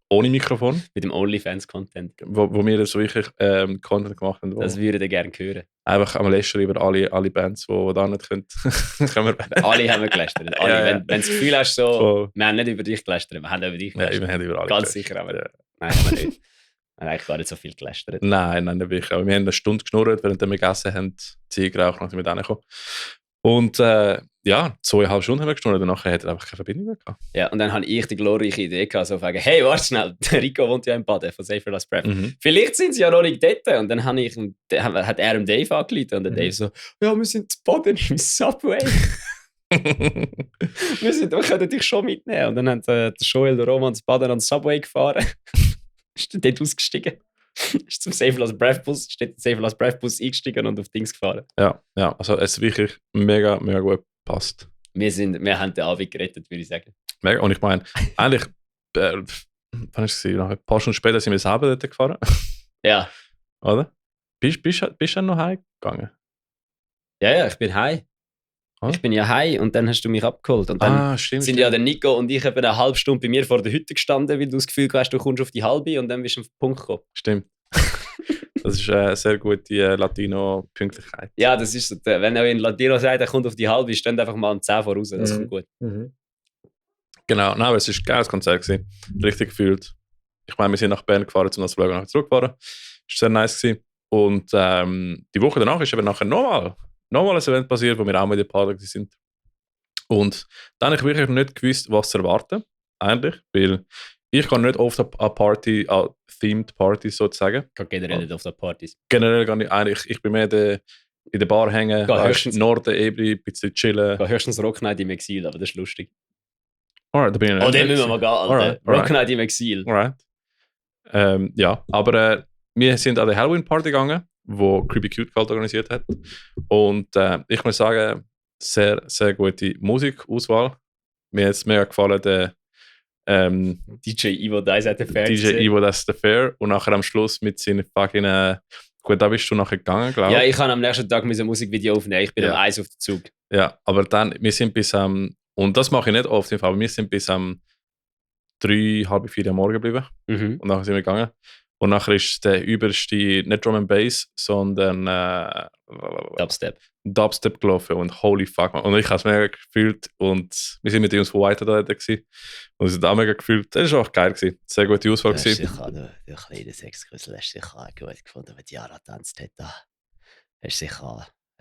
ohne Mikrofon.
Mit dem OnlyFans-Content.
Wo wir so wirklich Content gemacht haben.
Das würde ich gerne hören.
Einfach am Lästern über alle Bands, die da nicht können.
Alle haben wir gelästert. Alle. Ja. Wenn du das Gefühl hast, so, wir haben nicht über dich gelästert, wir haben über dich gelästert.
Ja, wir haben über alle
Ganz sicher haben wir. Ja. Nein, haben wir nicht. Wir haben eigentlich gar nicht so viel gelästert.
Nein, nicht wirklich. Aber wir haben eine Stunde geschnurrt, während wir gegessen haben, Ziege auch noch mit reingekommen. Und 2,5 Stunden haben wir geschnurrt und nachher hat er einfach keine Verbindung mehr gehabt.
Ja, und dann habe ich die glorreiche Idee gehabt, so sagen, hey, warte schnell, der Rico wohnt ja im Baden von Save Last Breath. Vielleicht sind sie ja noch nicht dort. Und dann hat er dem Dave angeleitet und der Dave so, ja, wir sind zu Baden im Subway. wir können dich schon mitnehmen. Und dann haben der Joel, der Roman, zu Baden an den Subway gefahren. Ist dann dort ausgestiegen. Ist zum Save Last Breath Bus, eingestiegen und auf Dings gefahren.
Ja, also es wirklich mega, mega gut passt.
Wir haben den Abend gerettet, würde ich sagen.
Mega, und ich meine, eigentlich, wann war es? Nach ein paar Stunden später sind wir selber dort gefahren.
Ja.
Oder? Bist du dann noch heimgegangen?
Ja, ich bin heim. Ich bin ja heim und dann hast du mich abgeholt. Und dann sind ja der Nico und ich eben eine halbe Stunde bei mir vor der Hütte gestanden, weil du das Gefühl hast, du kommst auf die halbe und dann bist du auf den Punkt gekommen.
Stimmt. Das ist eine sehr gute Latino-Pünktlichkeit.
Ja, das ist so. Wenn er in Latino sagt, er kommt auf die halbe, stand einfach mal um 10 voraus. Das kommt gut.
Genau, aber es war ein geiles Konzert. Richtig gefühlt. Ich meine, wir sind nach Bern gefahren, um das Vlog nachher zurückzufahren. Das war sehr nice gewesen. Und die Woche danach ist eben nachher nochmal ein Event passiert, wo wir auch mit den Partner sind. Und dann habe ich wirklich nicht gewusst, was zu erwarten. Eigentlich, weil Ich kann nicht oft an Themed Partys sozusagen.
Ich gehe generell nicht auf die Partys.
Generell gar nicht. Eigentlich, ich bin mehr in der Bar hängen, Norden, Ebri, ein bisschen chillen.
Ich gehe höchstens Rock Night im Exil, aber das ist lustig.
Alright, da bin ich
Oh, den müssen wir mal gehen, Alter.
Alright.
Rock Night im Exil.
Alright. Ja, aber wir sind an der Halloween-Party gegangen, wo Creepy Cute Cult organisiert hat. Und ich muss sagen, sehr, sehr gute Musikauswahl. Mir hat es mega gefallen, der
DJ Ivo, das hat der Fair
DJ Ivo, das ist der Fair. Und nachher am Schluss mit seinen fucking... gut, da bist du nachher gegangen, glaube ich.
Ja, ich kann am nächsten Tag mein Musikvideo aufnehmen. Ich bin um 1 auf dem Zug.
Ja, aber dann, wir sind bis und das mache ich nicht oft, aber wir sind bis 3, halb 4 am Morgen geblieben.
Mhm.
Und nachher sind wir gegangen. Und nachher ist der überste, nicht Drum and Bass, sondern Dubstep gelaufen und holy fuck, man. Und ich habe es mega gefühlt und wir sind mit uns von White da gewesen. Und es hat auch mega gefühlt. Das war auch geil gewesen. Sehr gute Auswahl gewesen.
Der kleine Sexküssel hast du sicher auch gut gefunden, wenn Jara tanzt hat. Hast du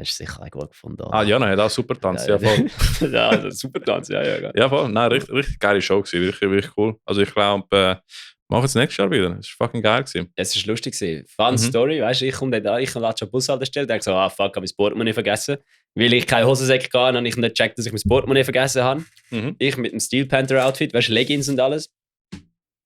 sicher auch gut gefunden.
Ah ja, nein, hat auch super Tanz, ja voll.
Ja, also super Tanz, ja.
Ja voll, nein, richtig geile Show gewesen, wirklich cool. Also ich glaube, machen wir es nächstes Jahr wieder. Es war fucking geil gewesen.
Es war lustig gewesen. Fun Story, weißt du, ich komme da, ich lasse schon Bushaltestelle, denke so, fuck, ich habe mein Portemonnaie vergessen. Weil ich keine Hosensäcke hatte, habe ich nicht gecheckt, dass ich mein Portemonnaie vergessen habe.
Mhm.
Ich mit dem Steel Panther Outfit, weißt du, Leggings und alles.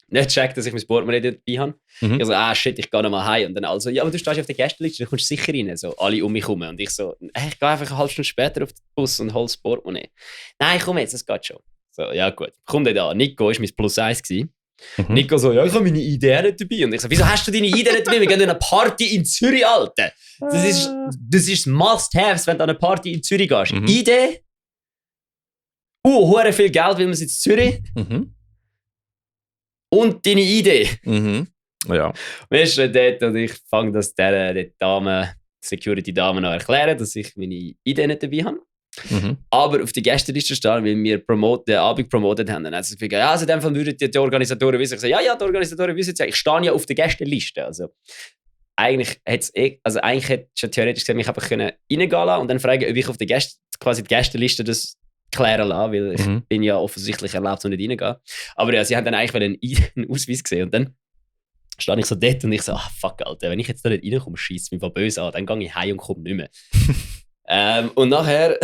Nicht gecheckt, dass ich mein Portemonnaie dabei habe.
Mhm.
Ich so, shit, ich gehe nochmal heim. Und dann also, ja, aber du stehst auf der Gästeliste, du kommst sicher rein. So, alle um mich herum. Und ich so, ich gehe einfach eine halbe Stunde später auf den Bus und hole das Portemonnaie. Nein, komm jetzt, das geht schon. So, ja gut. Komm dann da. Nico war mein Plus 1 gewesen.
Mhm.
Nico so, ja, ich habe meine ID nicht dabei. Und ich so, wieso hast du deine ID nicht dabei? Wir gehen an eine Party in Zürich, Alter. Das ist Must-Haves, wenn du an eine Party in Zürich gehst.
Mhm.
ID. Hure viel Geld, weil wir sind in Zürich.
Mhm.
Und deine ID.
Mhm. Ja.
Weißt du, dort, und ich fange das der Dame, Security-Dame noch erklären, dass ich meine ID nicht dabei habe.
Mhm.
Aber auf die Gästeliste stehen, weil wir den Abend promotet haben. Dann hat sie gesagt, ja, also in dem Fall würden die Organisatoren wissen. Ich sage, ja, die Organisatoren wissen es ja. Ich stehe ja auf der Gästeliste. Also eigentlich hätte ich theoretisch gesagt, mich einfach reingehen lassen und dann fragen, ob ich auf der quasi die Gästeliste das klären lassen, weil ich bin ja offensichtlich erlaubt, so nicht reingehen. Aber ja, sie haben dann eigentlich einen Ausweis gesehen und dann stand ich so dort und ich so, fuck, Alter, wenn ich jetzt da nicht reinkomme, scheisst mich von böse an, dann gehe ich heim und komme nicht mehr. Und nachher,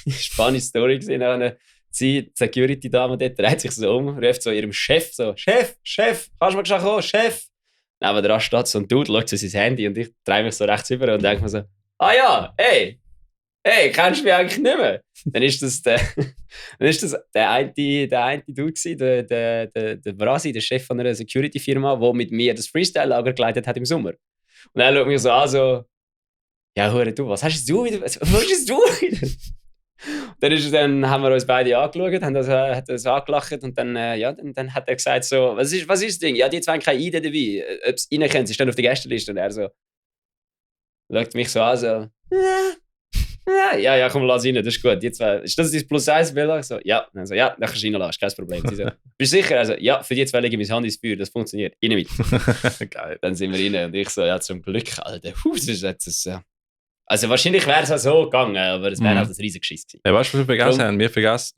spannende Story gesehen, die Security-Dame dort dreht sich so um, ruft so ihrem Chef so, Chef, kannst du mal schnell kommen, Chef? Neben dran steht so ein Dude, schaut so sein Handy und ich drehe mich so rechts über und denke mir so, ja, hey, kennst du mich eigentlich nicht mehr? Dann ist das der eine Dude gewesen, der Brasi, der Chef von einer Security-Firma, der mit mir das Freestyle-Lager geleitet hat im Sommer. Und er schaut mich so an, so, ja, hör du, was hast du wieder? Was hast du wieder? Dann haben wir uns beide angeschaut, hat das angelacht und dann hat er gesagt so, was ist das Ding? Ja, die zwei haben keine ID dabei. Ob sie reinkommen, sie stehen auf der Gästeliste. Und er so, schaut mich so an, so, ja, komm, lass rein, das ist gut. Die zwei, ist das dein Plus 1 Bild? Ich so, ja. Dann so, ja, dann kannst du reinlassen, kein Problem. Sie so, bist du sicher? Also, ja, für die zwei lege ich mein Hand ins Feuer, das funktioniert. Rein mit.
Geil.
Dann sind wir rein und ich so, ja, zum Glück, Alter. Das ist jetzt also wahrscheinlich wäre es auch so gegangen, aber es wäre halt ein riesiger Geschiss gewesen.
Ja, weißt du, was wir vergessen haben? Wir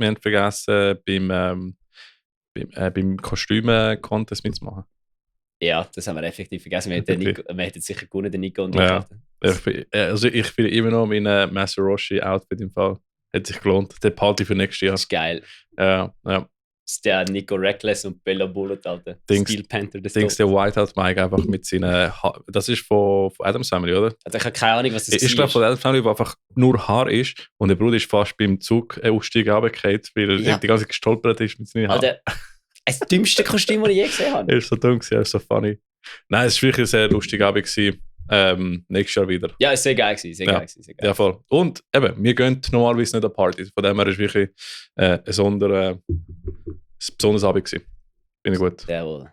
haben vergessen, beim Kostüme-Contest mitzumachen.
Ja, das haben wir effektiv vergessen. Wir hätten sicher gewonnen, den Nico und
ja. Ich finde immer noch mein Master Roshi-Outfit im Fall. Hat sich gelohnt. Der Party für nächstes Jahr.
Das ist geil.
Ja.
Das ist der Nico Reckless und Bella Bullet, Alter. Steel Panther.
Der Whiteout Mike einfach mit seinen das ist von Addams Family, oder?
Also ich habe keine Ahnung, was das ist.
Ich glaube von Addams Family, wo einfach nur Haar ist und der Bruder ist fast beim Zug Ausstieg runtergefallen, weil er die ganze Zeit gestolpert ist mit seinen Haaren.
Alter, das dümmste Kostüm, das ich je gesehen habe.
Er ist so dumm, er ist so funny. Nein, es war wirklich ein sehr lustiger Abend gewesen. Nächstes Jahr wieder.
Ja, es war sehr geil. Geil.
Ja, voll. Und eben, wir gehen normalerweise nicht an Partys. Von dem her ist wirklich ein besonderes Abend gewesen. Bin ich gut.
Jawohl.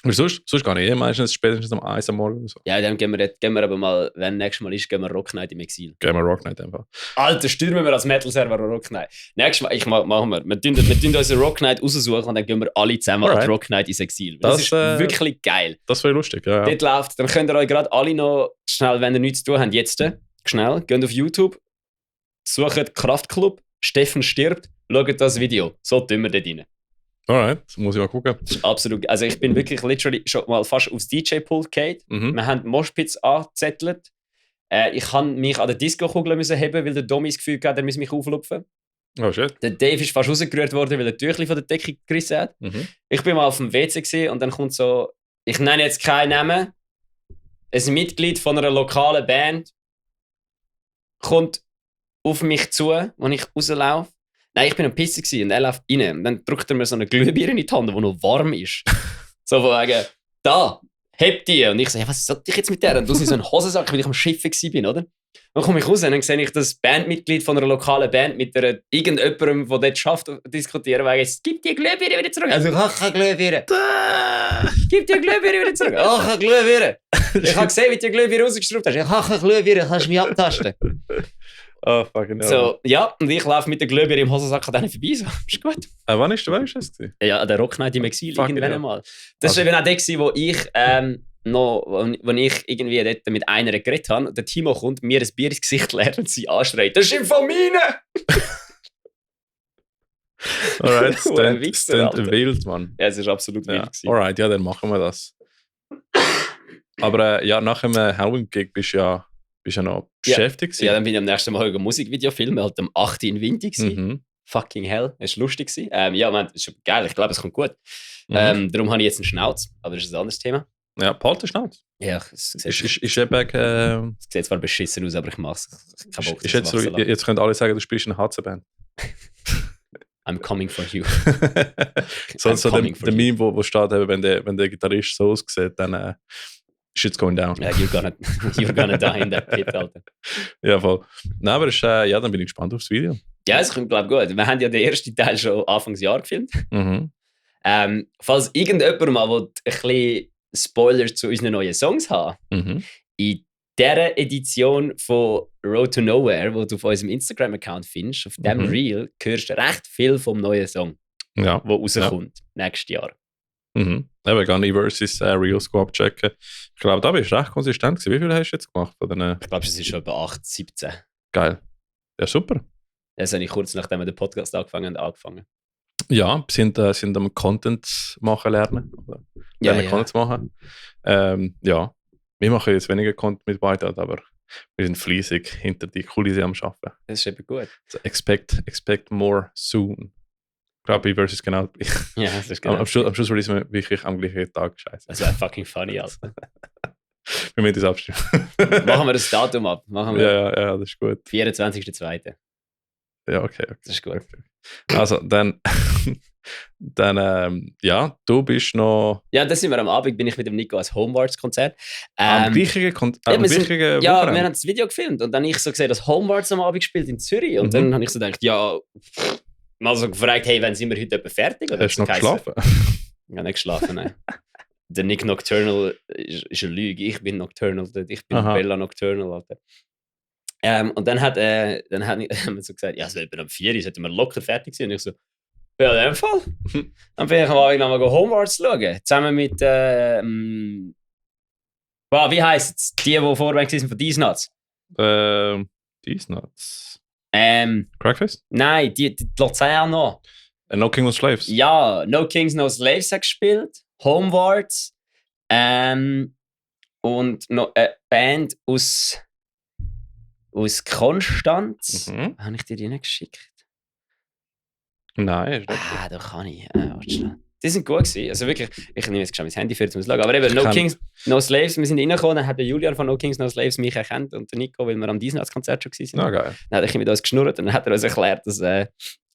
Aber sonst gar nicht. Meistens spätestens um 1 am Morgen oder so.
Ja, dann gehen wir aber mal, wenn nächstes Mal ist, gehen wir Rock Night im Exil.
Gehen wir Rock Night einfach.
Alter, stürmen wir als Metal-Server Rock Night. Nächstes Mal, machen wir. Wir tun unsere Rock Night raussuchen und dann gehen wir alle zusammen an Rock Night ins Exil. Das ist wirklich geil.
Das wäre lustig, ja.
Dort läuft, dann könnt ihr euch gerade alle noch schnell, wenn ihr nichts zu tun habt, jetzt schnell, geht auf YouTube, sucht Kraftklub, Steffen stirbt, schaut das Video. So tun wir dort rein.
Alright, muss ich mal gucken.
Absolut. Also ich bin wirklich literally schon mal fast aufs DJ-Pult gefallen. Wir haben Moshpits angezettelt. Ich kann mich an der Disco-Kugel heben, weil der Domi das Gefühl hatte, er müsse mich auflupfen.
Oh shit.
Der Dave ist fast rausgerührt worden, weil er Tüchli von der Decke gerissen hat. Ich bin mal auf dem WC gewesen, und dann kommt so, ich nenne jetzt keinen Namen, ein Mitglied von einer lokalen Band kommt auf mich zu, als ich rauslaufe. Nein, ich bin am Pissen gewesen, und er läuft rein. Und dann drückt er mir so eine Glühbirne in die Hand, die noch warm ist. So von wegen, da, heb die. Und ich so, ja, was soll ich jetzt mit der? Und du siehst so einen Hosensack, weil ich am Schiffen war, oder? Dann komme ich raus und dann sehe ich das Bandmitglied von einer lokalen Band mit irgendjemandem, der dort schafft, diskutieren, weil es gibt die Glühbirne wieder zurück. Also, ich habe keine Glühbirne. Gib die Glühbirne wieder zurück. Oh, keine Glühbirne. Ich habe gesehen, wie du die Glühbirne rausgeschraubt hast. Ich habe keine Glühbirne, kannst du mich abtasten.
Oh, fucking hell.
So, ja, und ich laufe mit der Glühbirne im Hosensack an denen vorbei. So, ist gut.
Wann ist das gewesen?
Ja, der Rock Night im Exil
Fucking
irgendwann einmal. Das war eben auch der, wo ich wo ich irgendwie dort mit einer geredet habe, der Timo kommt, mir ein Bier ins Gesicht leert und sie anschreit. Das ist von meinen!
Alright, stand wild, Mann.
Ja, es ist absolut wild gewesen.
Alright, ja, dann machen wir das. Aber ja, nach einem Halloween-Gig bist du ja noch beschäftigt gewesen.
Ja, dann bin ich am nächsten Mal ein Musikvideo filmen, halt am 8. in Winter gewesen. Fucking hell, es war lustig gewesen. Ja, man, das ist geil, ich glaube, es kommt gut. Darum habe ich jetzt einen Schnauz, aber das ist ein anderes Thema.
Ja, Paul der Schnauz.
Ja, es
sieht
zwar beschissen aus, aber ich mache es.
Jetzt können alle sagen, du spielst eine HC-Band.
I'm coming for you.
so der Meme, wo steht, wenn der Gitarrist so aussieht, dann shit's going down.
Ja, you're gonna die in that pit, Alter.
Ja, voll. Nein, aber ja, dann bin ich gespannt aufs Video.
Ja, es kommt, glaube ich, gut. Wir haben ja den ersten Teil schon Anfangsjahr gefilmt. Falls irgendjemand mal ein bisschen Spoiler zu unseren neuen Songs haben, in dieser Edition von Road to Nowhere, die du auf unserem Instagram-Account findest, auf dem Reel, hörst du recht viel vom neuen Song, der rauskommt nächstes Jahr.
Eben, gar nicht versus Reels abchecken. Ich glaube, da bist du recht konsistent gewesen. Wie viel hast du jetzt gemacht?
Ich glaube, es ist schon bei 8, 17.
Geil. Ja, super.
Das habe ich kurz nachdem wir den Podcast angefangen.
Ja, sind am Content machen lernen. Content machen. Ja, wir machen jetzt weniger Content mit beiden, aber wir sind fleissig hinter die Kulisse am Arbeiten.
Das ist eben gut.
So expect more soon. Ich glaube, versus genau.
Ja, das ist genau.
Am Schluss releasen wir wirklich am gleichen Tag. Scheiße.
Das wäre fucking funny, Alter.
Wir müssen das abstimmen.
Machen wir das Datum ab.
Ja, das ist gut.
24.02.
Ja, okay.
Das ist gut.
Okay. Also, dann ja, du bist noch...
Ja, das sind wir am Abend, bin ich mit dem Nico als Homewarts-Konzert.
Am gleichen
wir haben das Video gefilmt und dann habe ich so gesehen, dass Homewarts am Abend gespielt in Zürich. Und dann habe ich so gedacht, ja, mal so gefragt, hey, wann sind wir heute etwa fertig? Oder
hast du noch geschlafen?
Ja, nicht geschlafen, nein. Der Nick Nocturnal ist eine Lüge. Ich bin Nocturnal, ich bin Bella Nocturnal, Alter. Und dann haben wir so gesagt, ja, es wird am 4 Uhr, sollten wir locker fertig sein. Und ich so, ja, in dem Fall. Dann bin ich am Abend nochmal Homewarts schauen. Zusammen mit, wie heisst es? Die vorweg sind von These Nuts.
These Nuts?
Crackface? Nein, die Luzern noch.
No Kings No Slaves?
Ja, No Kings No Slaves hat gespielt. Homewarts. Und noch eine Band aus Konstanz. Habe ich dir die nicht geschickt?
Nein.
Da kann ich. Warte schnell. Die sind gut gewesen. Also wirklich, ich nehme jetzt schon mein Handy für, um zu schauen. Aber eben, No Kings, No Slaves, wir sind reingekommen, dann hat der Julian von No Kings, No Slaves mich erkannt und der Nico, weil wir am Diesnachts-Konzert schon waren.
Ah, geil.
Dann hat er mit uns geschnurrt und dann hat er uns erklärt, dass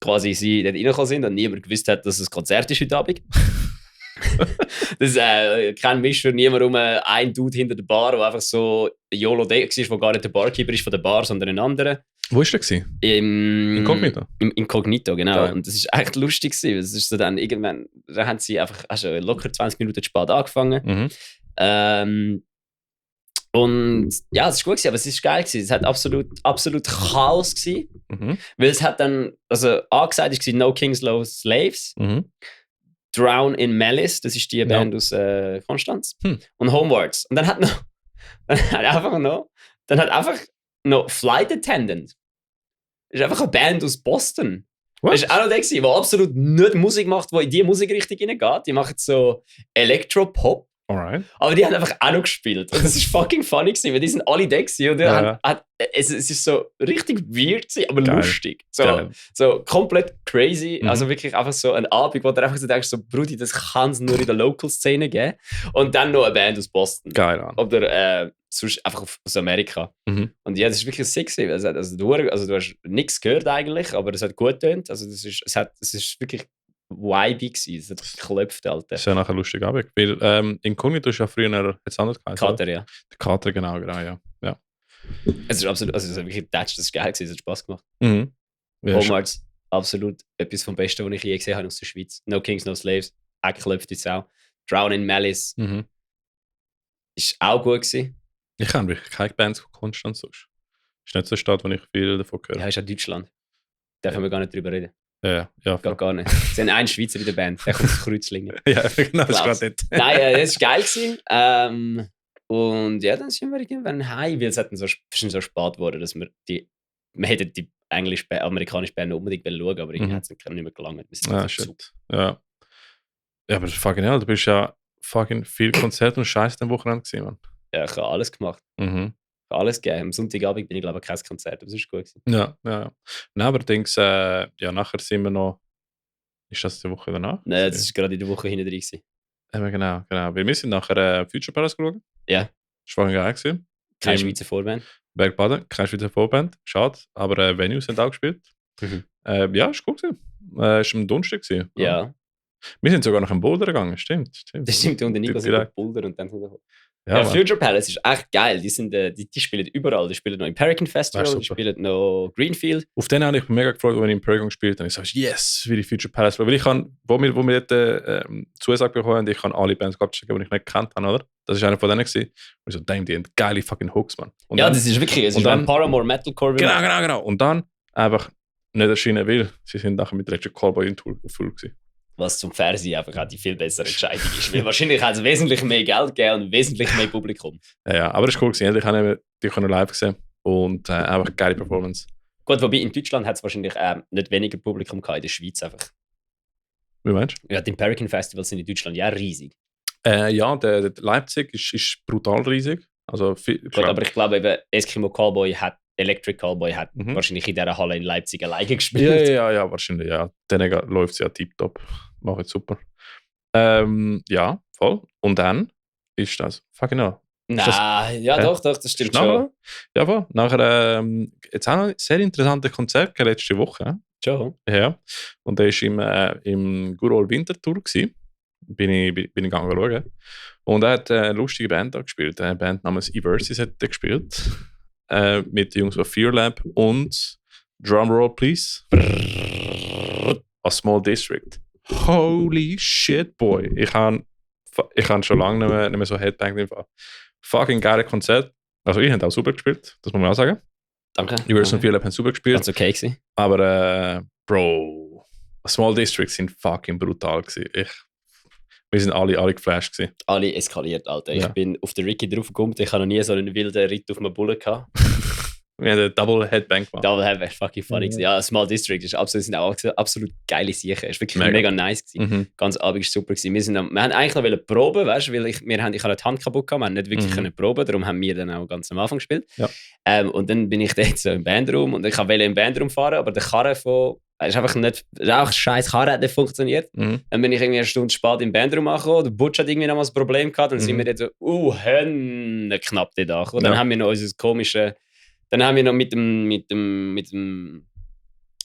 quasi sie dort reingekommen sind und niemand gewusst hat, dass es ein Konzert ist heute Abend. Das kein Misch für niemand ein Dude hinter der Bar, der einfach so YOLO Deck ist, der gar nicht der Barkeeper ist von der Bar, sondern ein anderer.
Wo war der? Inkognito?
Im Inkognito, genau.
Geil.
Und das ist echt lustig gewesen. Es ist so dann irgendwann, da haben sie einfach locker 20 Minuten zu spät angefangen. Und ja, es ist gut gewesen, aber es ist geil gewesen. Es hat absolut Chaos gewesen. Weil es hat dann, also angesagt ist No Kings No Slaves, Drown in Malice, das ist die Band aus Konstanz, und Homewards. Und dann hat einfach noch Flight Attendant. Das ist einfach eine Band aus Boston.
What?
Das war auch noch der, der absolut nicht Musik macht, die in die Musikrichtung hineingeht. Die machen so Elektro-Pop.
Alright.
Aber die haben einfach auch noch gespielt. Und das ist fucking funny gewesen, weil die sind alle da gewesen und es ist so richtig weird gewesen, aber
Geil.
lustig.
Geil.
So komplett crazy.
Mhm.
Also wirklich einfach so ein Abend, wo du einfach so denkst, so, Brudi, das kann es nur in der Local-Szene geben. Und dann noch eine Band aus Boston.
Geil, Mann.
Oder sonst einfach aus Amerika.
Mhm.
Und ja, das ist wirklich sick gewesen. Also du hast nichts gehört eigentlich, aber es hat gut getönt. Also es ist wirklich vibey gewesen. Es hat geklopft, Alter.
Das ist ja nachher ein lustiger Abend. Weil Inkognito ist ja früher jetzt anders geheißen.
Kater, ja.
Der Kater, genau, ja.
Es ist absolut, also es ist wirklich attached, das ist geil gewesen, es hat Spaß gemacht.
Mhm. Ja,
Walmarts, absolut etwas vom Besten, was ich je gesehen habe aus der Schweiz. No Kings, No Slaves, auch geklopft jetzt auch. Drown in Malice
mhm.
ist auch gut gewesen.
Ich habe wirklich keine Bands konstant sonst. Ist nicht so eine Stadt, wo ich viel davon
Ja,
höre.
ist auch Deutschland. Dürfen wir gar nicht drüber reden.
Ja.
Geht gar nicht. Es sind einen Schweizer in der Band, der kommt aus Kreuzlingen.
Ja, genau, das ist
Klasse.
gerade nicht.
Nein, das war geil gewesen. Und ja, dann sind wir irgendwann heim, weil es hat dann so spät geworden, dass wir hätten die amerikanische Band unbedingt schauen, aber irgendwie hat es nicht mehr gelangt. Wir sind
Ah,
auf dem Zug.
shit. Ja. Ja, aber fucking hell, du bist ja fucking viel Konzert und Scheiß am Wochenende gewesen, Mann.
Ja, ich habe alles gemacht.
Mhm.
Ich habe alles gegeben. Am Sonntagabend bin ich, glaube ich, kein Konzert, aber es war gut gewesen.
Ja. Nein, aber denkst nachher sind wir noch. Ist das die Woche danach?
Nein, das war gerade in der Woche hinten drin gewesen.
Genau. Weil wir sind nachher Future Palace geschaut.
Ja.
Das war geil gewesen.
Keine
Im
Schweizer Vorband.
Bergbaden, keine Schweizer Vorband. Schade, aber Venues haben auch gespielt.
Mhm.
Ja, ist gut gewesen. Ist am Donnerstag gewesen.
Ja.
Wir sind sogar nach dem Boulder gegangen, stimmt.
Das stimmt, und der Nico sind
Direkt.
Boulder und dann sind wir.
Ja,
Ja,
Mann.
Future Palace ist echt geil. Die spielen überall. Die spielen noch im Paragon Festival,
Das ist
die
super.
spielen noch Greenfield.
Auf den habe ich mich mega gefreut, als ich im Paragon gespielt habe. Ich sage, yes, wie die Future Palace. Weil ich kann, wo wir dort Zusage bekommen haben, ich kann alle Bands abchecken, die ich nicht gekannt habe, oder? Das war einer von denen gewesen. Und ich so, damn, die haben geile fucking Hooks, Mann. Und
Ja,
dann,
das ist wirklich, es
und
ist
dann-
ein Paramore Metalcore.
genau. Und dann einfach nicht erschienen, weil sie sind nachher mit Electric Callboy in Tour auf Full gewesen.
Was zum Fernsehen einfach auch die viel bessere Entscheidung ist. Weil wahrscheinlich hat es wesentlich mehr Geld gegeben und wesentlich mehr Publikum.
Ja, aber es war cool gewesen. Ich habe die live gesehen und einfach geile Performance.
Gut, wobei in Deutschland hat es wahrscheinlich nicht weniger Publikum gehabt, in der Schweiz einfach.
Wie meinst
Ja, die Paragon Festivals sind in Deutschland ja riesig.
du? Ja, der Leipzig ist brutal riesig. Also
Gut, aber ich glaube eben, Eskimo Callboy hat, Electric Callboy hat
Mhm.
wahrscheinlich in dieser Halle in Leipzig alleine gespielt.
ja, wahrscheinlich, ja. Denen läuft es ja tiptop. Macht super. Ja, voll. Und dann ist das fucking hell.
Nein, ja
Hä?
doch, das stimmt
Ist nachher?
schon.
Ja, voll. Nachher, jetzt auch noch ein sehr interessantes Konzert letzte Woche.
Schon.
Ja. Und der war im Good Old Winterthur gewesen. Bin ich gegangen schauen. Und er hat eine lustige Band da gespielt. Eine Band namens Eversis hat er gespielt. Mit den Jungs von Fear Lab und Drumroll Please. A Small District. Holy shit, boy. Ich habe schon lange nicht mehr so Headbanged im Fall. Fucking geiles Konzert. Also ich habe auch super gespielt, das muss man auch sagen.
Danke.
Eversis und Fear Lab haben super gespielt.
Ganz okay gewesen.
Aber Bro, A Small District sind fucking brutal gewesen. Wir sind alle geflasht gewesen.
Alle eskaliert, Alter.
Ja.
Ich bin auf den Ricky draufgekommen. Ich habe noch nie so einen wilden Ritt auf einem Bullen gehabt.
Wir haben einen Double Headbang gemacht.
Double Head wäre fucking funny gewesen. Ja, Small District ist sind auch absolut geile Sachen. Es war wirklich
Mega.
mega nice gewesen.
Mhm.
Ganz Abend war super gewesen. Wir haben eigentlich noch proben, weißt du, weil ich habe die Hand kaputt gehabt, wir haben nicht wirklich können proben, darum haben wir dann auch ganz am Anfang gespielt.
Ja.
Und dann bin ich dort so im Bandraum und ich wollte im Bandraum fahren, aber der Karre ist einfach nicht, auch scheiß Karre hat nicht funktioniert.
Mhm.
Dann bin ich irgendwie eine Stunde spät im Bandraum angekommen, der Butch hat irgendwie noch mal ein Problem gehabt, dann sind wir dort so, knapp dort angekommen. Dann
Ja.
haben wir noch unser komische, dann haben wir noch mit dem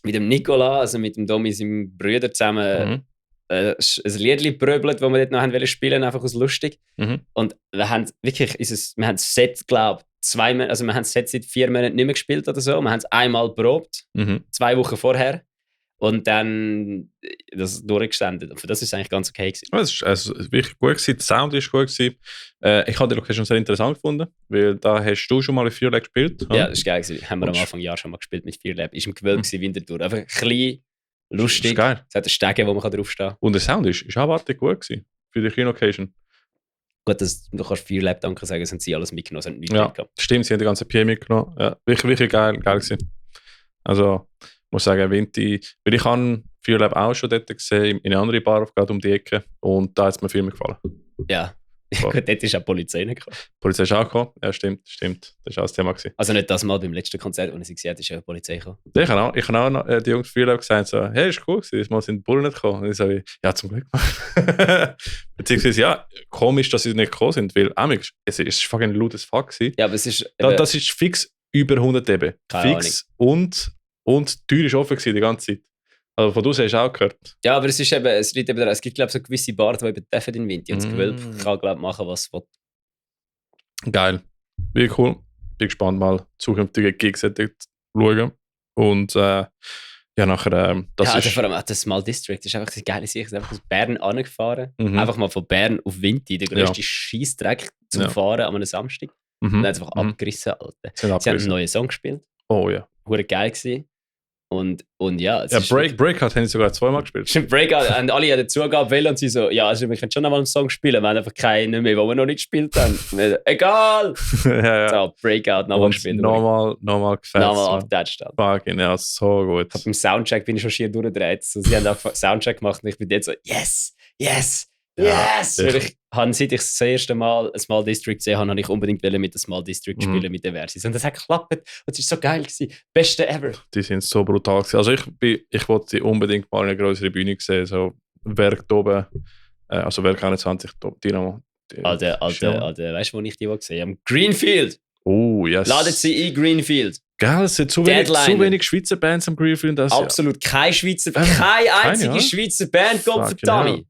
Nicola, also mit dem Domi, seinem Bruder zusammen, ein Lied pröbelt, das wir dort noch haben wollen spielen, einfach aus lustig.
Mhm.
Und wir haben wirklich, wir haben das Set, glaube ich, wir haben das Set seit 4 Monaten nicht mehr gespielt oder so. Wir haben es einmal probt,
Mhm.
2 Wochen vorher. Und dann das durchgestanden. Und für das ist es eigentlich ganz okay gewesen.
Es ist wirklich gut gewesen, der Sound ist gut gewesen. Ich habe die Location sehr interessant gefunden, weil da hast du schon mal in Fear Lab gespielt.
Ja, das ist geil gewesen. Haben wir am
Und-
Anfang Jahr schon mal gespielt mit Fear Lab. Ist im Gewölbe gewesen, Winterthur. Einfach klein, lustig.
Das ist geil.
Es hat einen Stegen, wo man draufstehen kann.
Und der Sound ist abartig gut gewesen für die Kino-Occasion.
Gut, du kannst Fear Lab danke sagen, es haben sie alles mitgenommen, es haben nichts
Ja,
mitgehabt.
stimmt, sie haben die ganze PA mitgenommen. Ja, wirklich geil gewesen. Also, muss sagen, Vinti, weil ich habe Fearlab auch schon dort gesehen, in einer anderen Bar, gerade um die Ecke. Und da hat es mir viel mehr gefallen.
Ja.
Voll.
Gut, dort ist auch die Polizei nicht gekommen.
Die Polizei ist auch gekommen. Ja, stimmt. Das war auch das Thema gewesen.
Also nicht das Mal beim letzten Konzert, wo ich sie gesehen habe, ist ja die Polizei gekommen.
Ich habe auch noch, die Jungs Fearlab gesagt, so, hey, ist cool gewesen, mal sind die Bullen nicht gekommen. Und ich sage, ja, zum Glück. Beziehungsweise, ja, komisch, dass sie nicht gekommen sind, weil es ist fucking lautes Fuck gewesen.
Ja, aber es ist...
Das ist fix über 100 dB. Fix und die Tür ist offen gewesen die ganze Zeit. Also von draußen hast du auch gehört.
Ja, aber es ist eben, es gibt glaube ich so gewisse Bars, die eben dürfen in den Winter. Und das Gewölbe kann, glaube ich, machen, was es will.
Geil. Wie cool. Bin gespannt, mal zukünftige Gigs zu schauen. Und ja, nachher, das
ja,
ist...
vor allem auch das Small District, das ist einfach eine geile Sache. Ich bin einfach aus Bern angefahren. Einfach mal von Bern auf Winti, der grösste Scheissdreck zum Fahren an einem Samstag. Und dann einfach abgerissen, Alter. Sie haben einen neuen Song gespielt.
Oh ja.
Hure geil gewesen. Und ja, es
ja,
ist
Breakout haben sie sogar zweimal gespielt.
Stimmt, Breakout haben alle ja dazugegeben wollen und sie so, ja, also wir können schon noch mal einen Song spielen, wir haben einfach keinen mehr, den wir noch nicht gespielt haben. Egal!
ja.
So, Breakout nochmal gespielt.
Nochmal gefällt.
Nochmal abgetatscht.
Fucking, ja, so gut.
Beim Soundcheck bin ich schon schier durchgedreht. So, sie haben einfach Soundcheck gemacht und ich bin jetzt so, yes! Weil ich habe, seit ich das erste Mal ein Small District gesehen habe, ich unbedingt mit dem Small District spielen, mit der Versis. Und das hat geklappt. Und es war so geil gewesen. Beste ever.
Die sind so brutal gewesen. Also ich wollte sie unbedingt mal in einer größeren Bühne sehen. So Werk oben, also Werk 21, Dynamo.
Weißt du, wo ich die gesehen habe? Greenfield!
Oh, yes.
Ladet sie ein, Greenfield.
Geil, es sind zu wenig Schweizer Bands am Greenfield.
Absolut, keine einzige Schweizer Band, Gottverdammt.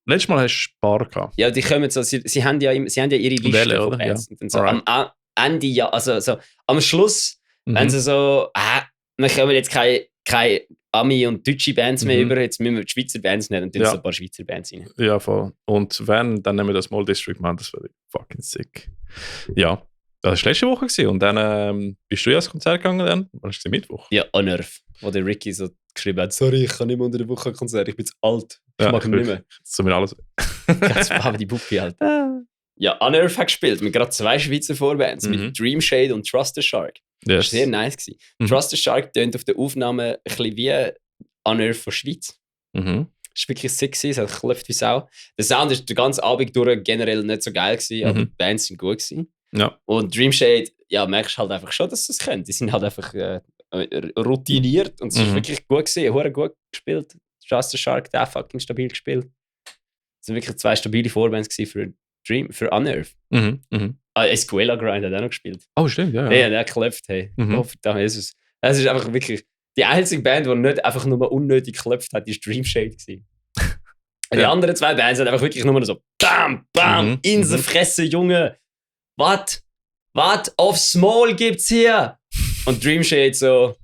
Letztes Mal hast du Spar gehabt.
Ja, die kommen so, sie haben ja ihre Liste von Bands. Ja. Und so am Ende, ja, also so, am Schluss, wenn sie so, wir kommen jetzt keine Ami- und deutsche Bands mehr über, jetzt müssen wir die Schweizer Bands nehmen und dann so ein paar Schweizer Bands rein.
Ja, voll. Und wenn, dann nehmen wir das Small District, man, das wäre fucking sick. Ja, das war letzte Woche gewesen. Und dann bist du ja ans Konzert gegangen, dann? Wann war es Mittwoch?
Ja, Unearth, wo der Ricky so geschrieben hat, sorry, ich kann nicht mehr unter der Woche ein Konzert, ich bin zu alt. Ich mag ihn nicht mehr.
So mit alles.
Jetzt haben die Puppe halt. Ja, Unearth hat gespielt mit gerade 2 Schweizer Vorbands, mit Dream Shade und Trust the Shark. Das war sehr nice gewesen. Trust the Shark tönt auf der Aufnahme ein bisschen wie Unearth von Schweiz. Das war wirklich sexy, es hat geklopft wie Sau. Der Sound ist den ganzen Abend durch generell nicht so geil gewesen, aber die Bands sind gut gewesen.
Ja.
Und Dream Shade, ja, merkst halt einfach schon, dass sie es können. Die sind halt einfach routiniert und es ist wirklich gut gewesen, hure gut gespielt. Trust the Shark, der fucking stabil gespielt. Es waren wirklich 2 stabile Vorbands für Unearth. Escuela Grind hat auch noch gespielt.
Oh, stimmt, ja.
Ja, der hat geklopft, hey. Oh, verdammt, Jesus. Es ist einfach wirklich die einzige Band, die nicht einfach nur unnötig geklopft hat, ist Dream Shade gewesen. Die anderen 2 Bands haben einfach wirklich nur so BAM, BAM, in die Fresse, Junge. Was aufs Maul gibt's hier? Und Dream Shade so,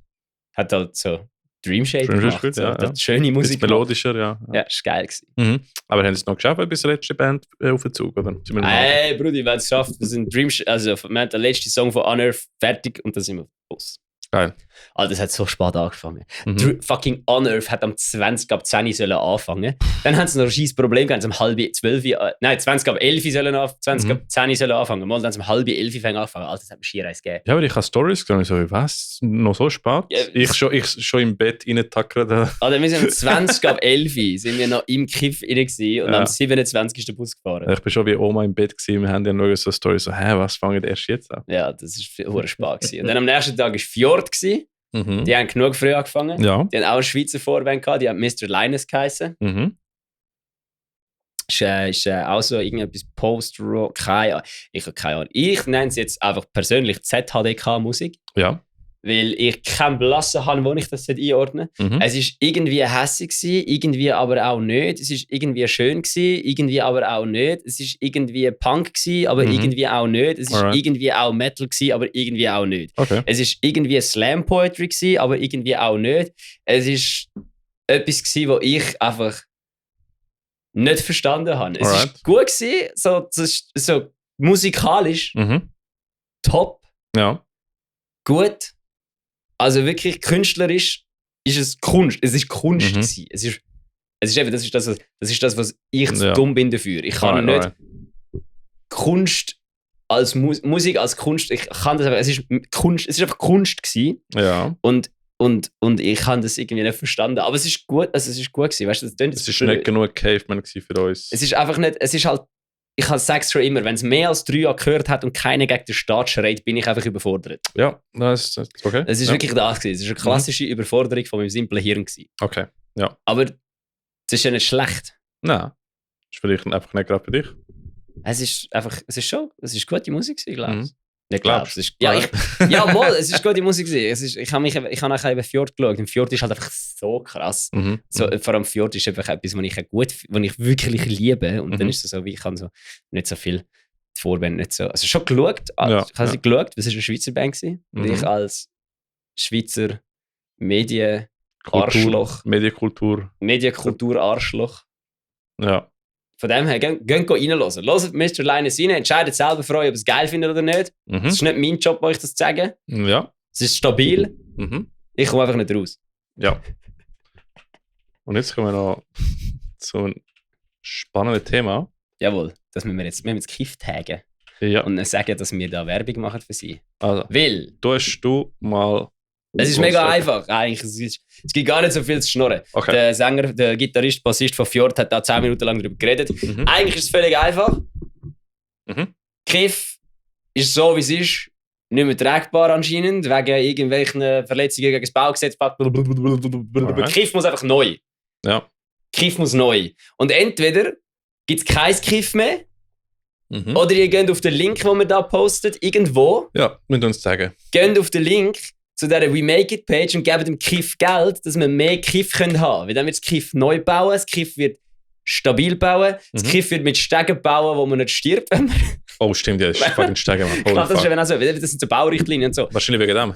hat halt so Dream Shade gemacht.
Gut,
so. Das schöne Musik.
Melodischer, ja.
Ja, ist geil gewesen.
Aber haben sie es noch geschafft, bis die letzte Band auf den Zug, oder?
Hey, Brudi, wir haben es geschafft. Wir haben den letzten Song von Unearth fertig und dann sind wir Bus.
Geil.
Alter, das hat so spät angefangen. Fucking Unearth hat am 20 ab 10 sollen anfangen. Dann haben sie noch ein scheiß Problem gehabt, um 20 ab 11 sollen anfangen, 20 ab 10 sollen anfangen. Mal dann um 10:30 angefangen. Alter, das hat mir schier eins gegeben.
Ja, aber ich habe Stories gesehen, so, was? Noch so spät? Ja, ich schon im Bett reintackern.
Alter, wir sind um 20 ab 11 sind wir noch im Kiff rein gewesen und am 27 ist der Bus gefahren.
Ich bin schon wie Oma im Bett gewesen, wir haben ja noch so eine Story, so, was fangen erst jetzt an?
Ja, das war hure spät gewesen. Und dann am nächsten Tag war Fjord gewesen. Die haben genug früh angefangen.
Ja.
Die haben auch eine Schweizer Vorband gehabt, die haben Mr. Linus geheißen. Ist auch so irgendetwas Post-Rock. Ich habe keine Ahnung. Ich nenne es jetzt einfach persönlich ZHDK-Musik.
Ja.
Weil ich keinen Blassen habe, wo ich das einordnen soll. Es war irgendwie hässlich, irgendwie aber auch nicht. Es war irgendwie schön, irgendwie aber auch nicht. Es war irgendwie Punk, aber irgendwie auch nicht. Es war irgendwie auch Metal, aber irgendwie auch nicht.
Okay.
Es war irgendwie Slam Poetry, aber irgendwie auch nicht. Es war etwas, was ich einfach nicht verstanden habe. Es war gut, so musikalisch top, gut. Also wirklich künstlerisch ist es Kunst. Es ist Kunst gewesen. Es ist eben, das ist das, was ich zu dumm bin dafür. Ich kann nicht Kunst als Musik als Kunst. Ich kann das aber. Es ist Kunst. Es ist einfach Kunst gewesen.
Ja.
Und Und ich habe das irgendwie nicht verstanden. Aber es ist gut, also es ist gut gewesen. Weißt du,
es ist nicht genug Caveman für uns.
Es ist einfach nicht, es ist halt, ich sage es schon immer, wenn es mehr als 3 Jahre gehört hat und keiner gegen den Staat schreit, bin ich einfach überfordert.
Ja, das ist okay.
Es ist wirklich das gewesen. Es ist eine klassische Überforderung von meinem simplen Hirn gewesen.
Okay, ja.
Aber es ist ja nicht schlecht.
Nein, das ist vielleicht einfach nicht gerade für dich.
Es ist gute Musik gewesen, glaube ich. Nicht
Glaubst
du? Ja, mal, es ist gute Musik gewesen. Ich habe nachher eben Fjord geschaut und Fjord ist halt einfach so krass. So, vor allem Fjord ist einfach etwas, was ich wirklich liebe. Und dann ist es so, wie ich kann so nicht so viel die Vorband nicht so. Also schon geschaut, ich habe sie geschaut, das war eine Schweizer Band gewesen. Und ich als Schweizer Medienarschloch. Medienkultur-Arschloch.
Ja.
Von dem her, geht reinhören. Hört Mr. Linus rein, entscheidet selber für euch, ob ihr es geil findet oder nicht. Es ist nicht mein Job, euch das zu sagen.
Ja.
Es ist stabil. Ich komme einfach nicht raus.
Ja. Und jetzt kommen wir noch zu einem spannenden Thema.
Jawohl, das müssen wir jetzt Kiff taggen.
Ja.
Und dann sagen, dass wir da Werbung machen für sie.
Also,
Weil
du mal...
Es ist mega einfach, eigentlich. Es gibt gar nicht so viel zu schnurren.
Okay.
Der Sänger, der Gitarrist, Bassist von Fjord hat da 10 Minuten lang darüber geredet. Eigentlich ist es völlig einfach. Kiff ist so, wie es ist, nicht mehr tragbar anscheinend, wegen irgendwelchen Verletzungen gegen das Baugesetz. Kiff muss einfach neu.
Ja.
Kiff muss neu. Und entweder gibt es kein Kiff mehr, oder ihr geht auf den Link, den wir da postet, irgendwo.
Ja, müsst ihr uns sagen.
Geht auf den Link zu dieser We Make It Page und geben dem Kiff Geld, dass wir mehr Kiff können haben. Weil dann wird das Kiff neu bauen, das Kiff wird stabil bauen, das Kiff wird mit Stegen bauen, wo man nicht stirbt.
Oh, stimmt, ja, das ist fucking Stegen, Mann.
Das ist eben auch so, das sind so Baurichtlinien und so.
Wahrscheinlich wegen dem.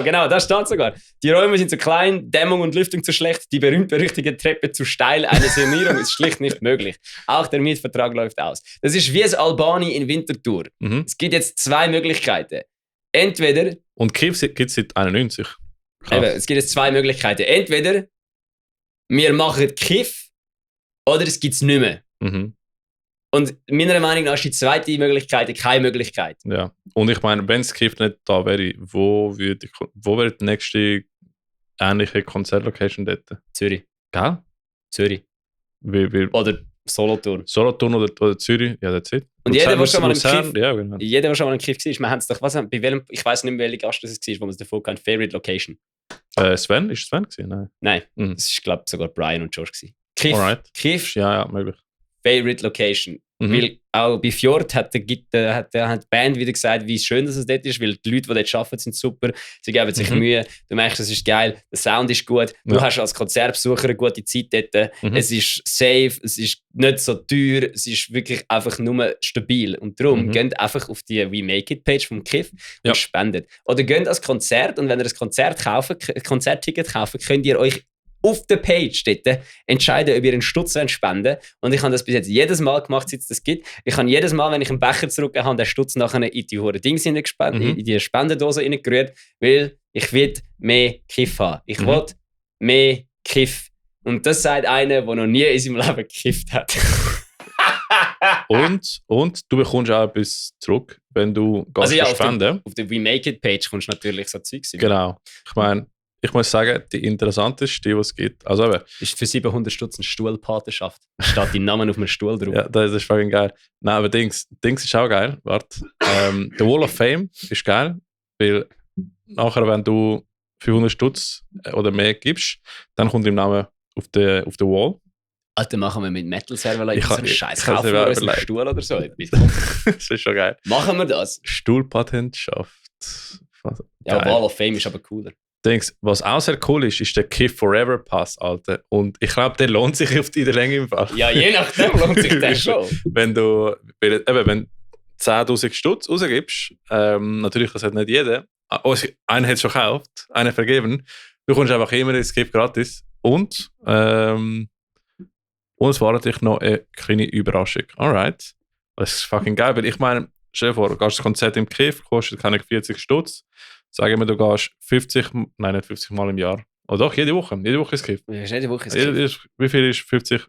Genau, das steht sogar. Die Räume sind zu klein, Dämmung und Lüftung zu schlecht, die berühmt-berüchtigte Treppe zu steil, eine Sanierung ist schlicht nicht möglich. Auch der Mietvertrag läuft aus. Das ist wie das Albani in Winterthur. Es gibt jetzt 2 Möglichkeiten. Entweder...
Und Kiff gibt es seit 91.
Eben, es gibt jetzt 2 Möglichkeiten. Entweder wir machen Kiff oder es gibt es nicht mehr. Und meiner Meinung nach ist die zweite Möglichkeit keine Möglichkeit.
Ja. Und ich meine, wenn das Kiff nicht da wäre, wo wäre die nächste ähnliche Konzertlocation dort?
Zürich.
Gell?
Zürich. Oder Solothurn.
Solothurn oder Zürich, ja, that's it.
Und jeder, der schon mal im Kiff,
ja, genau.
jeder, der schon mal im Kiff war, wir haben es doch, bei welchem, ich weiß nicht mehr, welche Gast das war, wo man es davor kannte, Favorite Location.
Sven? Ist Sven gewesen?
Nein. Das ist, glaube ich, sogar Brian und Josh gewesen. Kiff.
Alright.
Kiff.
Ja, möglich.
Favorite Location. Weil auch bei Fjord hat die Band wieder gesagt, wie schön das dort ist, weil die Leute, die dort arbeiten, sind super, sie geben sich Mühe, du merkst, es ist geil, der Sound ist gut, du hast als Konzertbesucher eine gute Zeit dort, es ist safe, es ist nicht so teuer, es ist wirklich einfach nur stabil. Und darum geht einfach auf die We Make It Page vom Kiff und spendet. Oder geht als Konzert und wenn ihr ein Konzertticket kauft, könnt ihr euch auf der Page dort entscheiden, ob ihr einen Stutz spenden. Und ich habe das bis jetzt jedes Mal gemacht, seit es das gibt. Ich habe jedes Mal, wenn ich einen Becher zurückgebe, habe den Stutz nachher in die hohen Dings in die Spendendose reingerührt, weil ich will mehr Kiff haben. Ich will mehr Kiff. Und das sagt einer, der noch nie in seinem Leben gekifft hat.
und du bekommst auch etwas zurück, wenn du spenden.
Auf der We Make It Page kommst du natürlich so Zeugs.
Genau. Ich meine, ich muss sagen, die interessanteste, die es gibt. Also eben,
ist für 700 Stutz eine Stuhlpatenschaft. Da steht dein Name auf einem Stuhl drauf.
Ja, das ist fucking geil. Nein, aber Dings ist auch geil. Warte. Der Wall of Fame ist geil, weil nachher, wenn du 500 Stutz oder mehr gibst, dann kommt dein Name auf der Wall.
Alter, machen wir mit Metal-Server so einen Scheiß.
Kaufen
wir uns einen Stuhl oder so.
Das ist schon geil.
Machen wir das?
Stuhlpatentschaft.
Ja, Wall of Fame ist aber cooler.
Denkst, was auch sehr cool ist der Kiff Forever Pass, Alter. Und ich glaube, der lohnt sich auf in der Länge im Fall.
Ja, je nachdem lohnt sich der schon.
Wenn 10'000 Stutz rausgibst, natürlich, das hat nicht jeder. Einer hat es schon gekauft, einer vergeben. Du kommst einfach immer ins Kiff gratis. Und es war natürlich noch eine kleine Überraschung. Alright. Das ist fucking geil, weil ich meine, stell dir vor, du gehst das Konzert im Kiff, kostet keine 40 Stutz. Sagen wir, du gehst 50 Mal im Jahr. Oder doch, jede Woche. Jede Woche ist Kiff.
Jede Woche ist Kiff.
Wie viel ist 40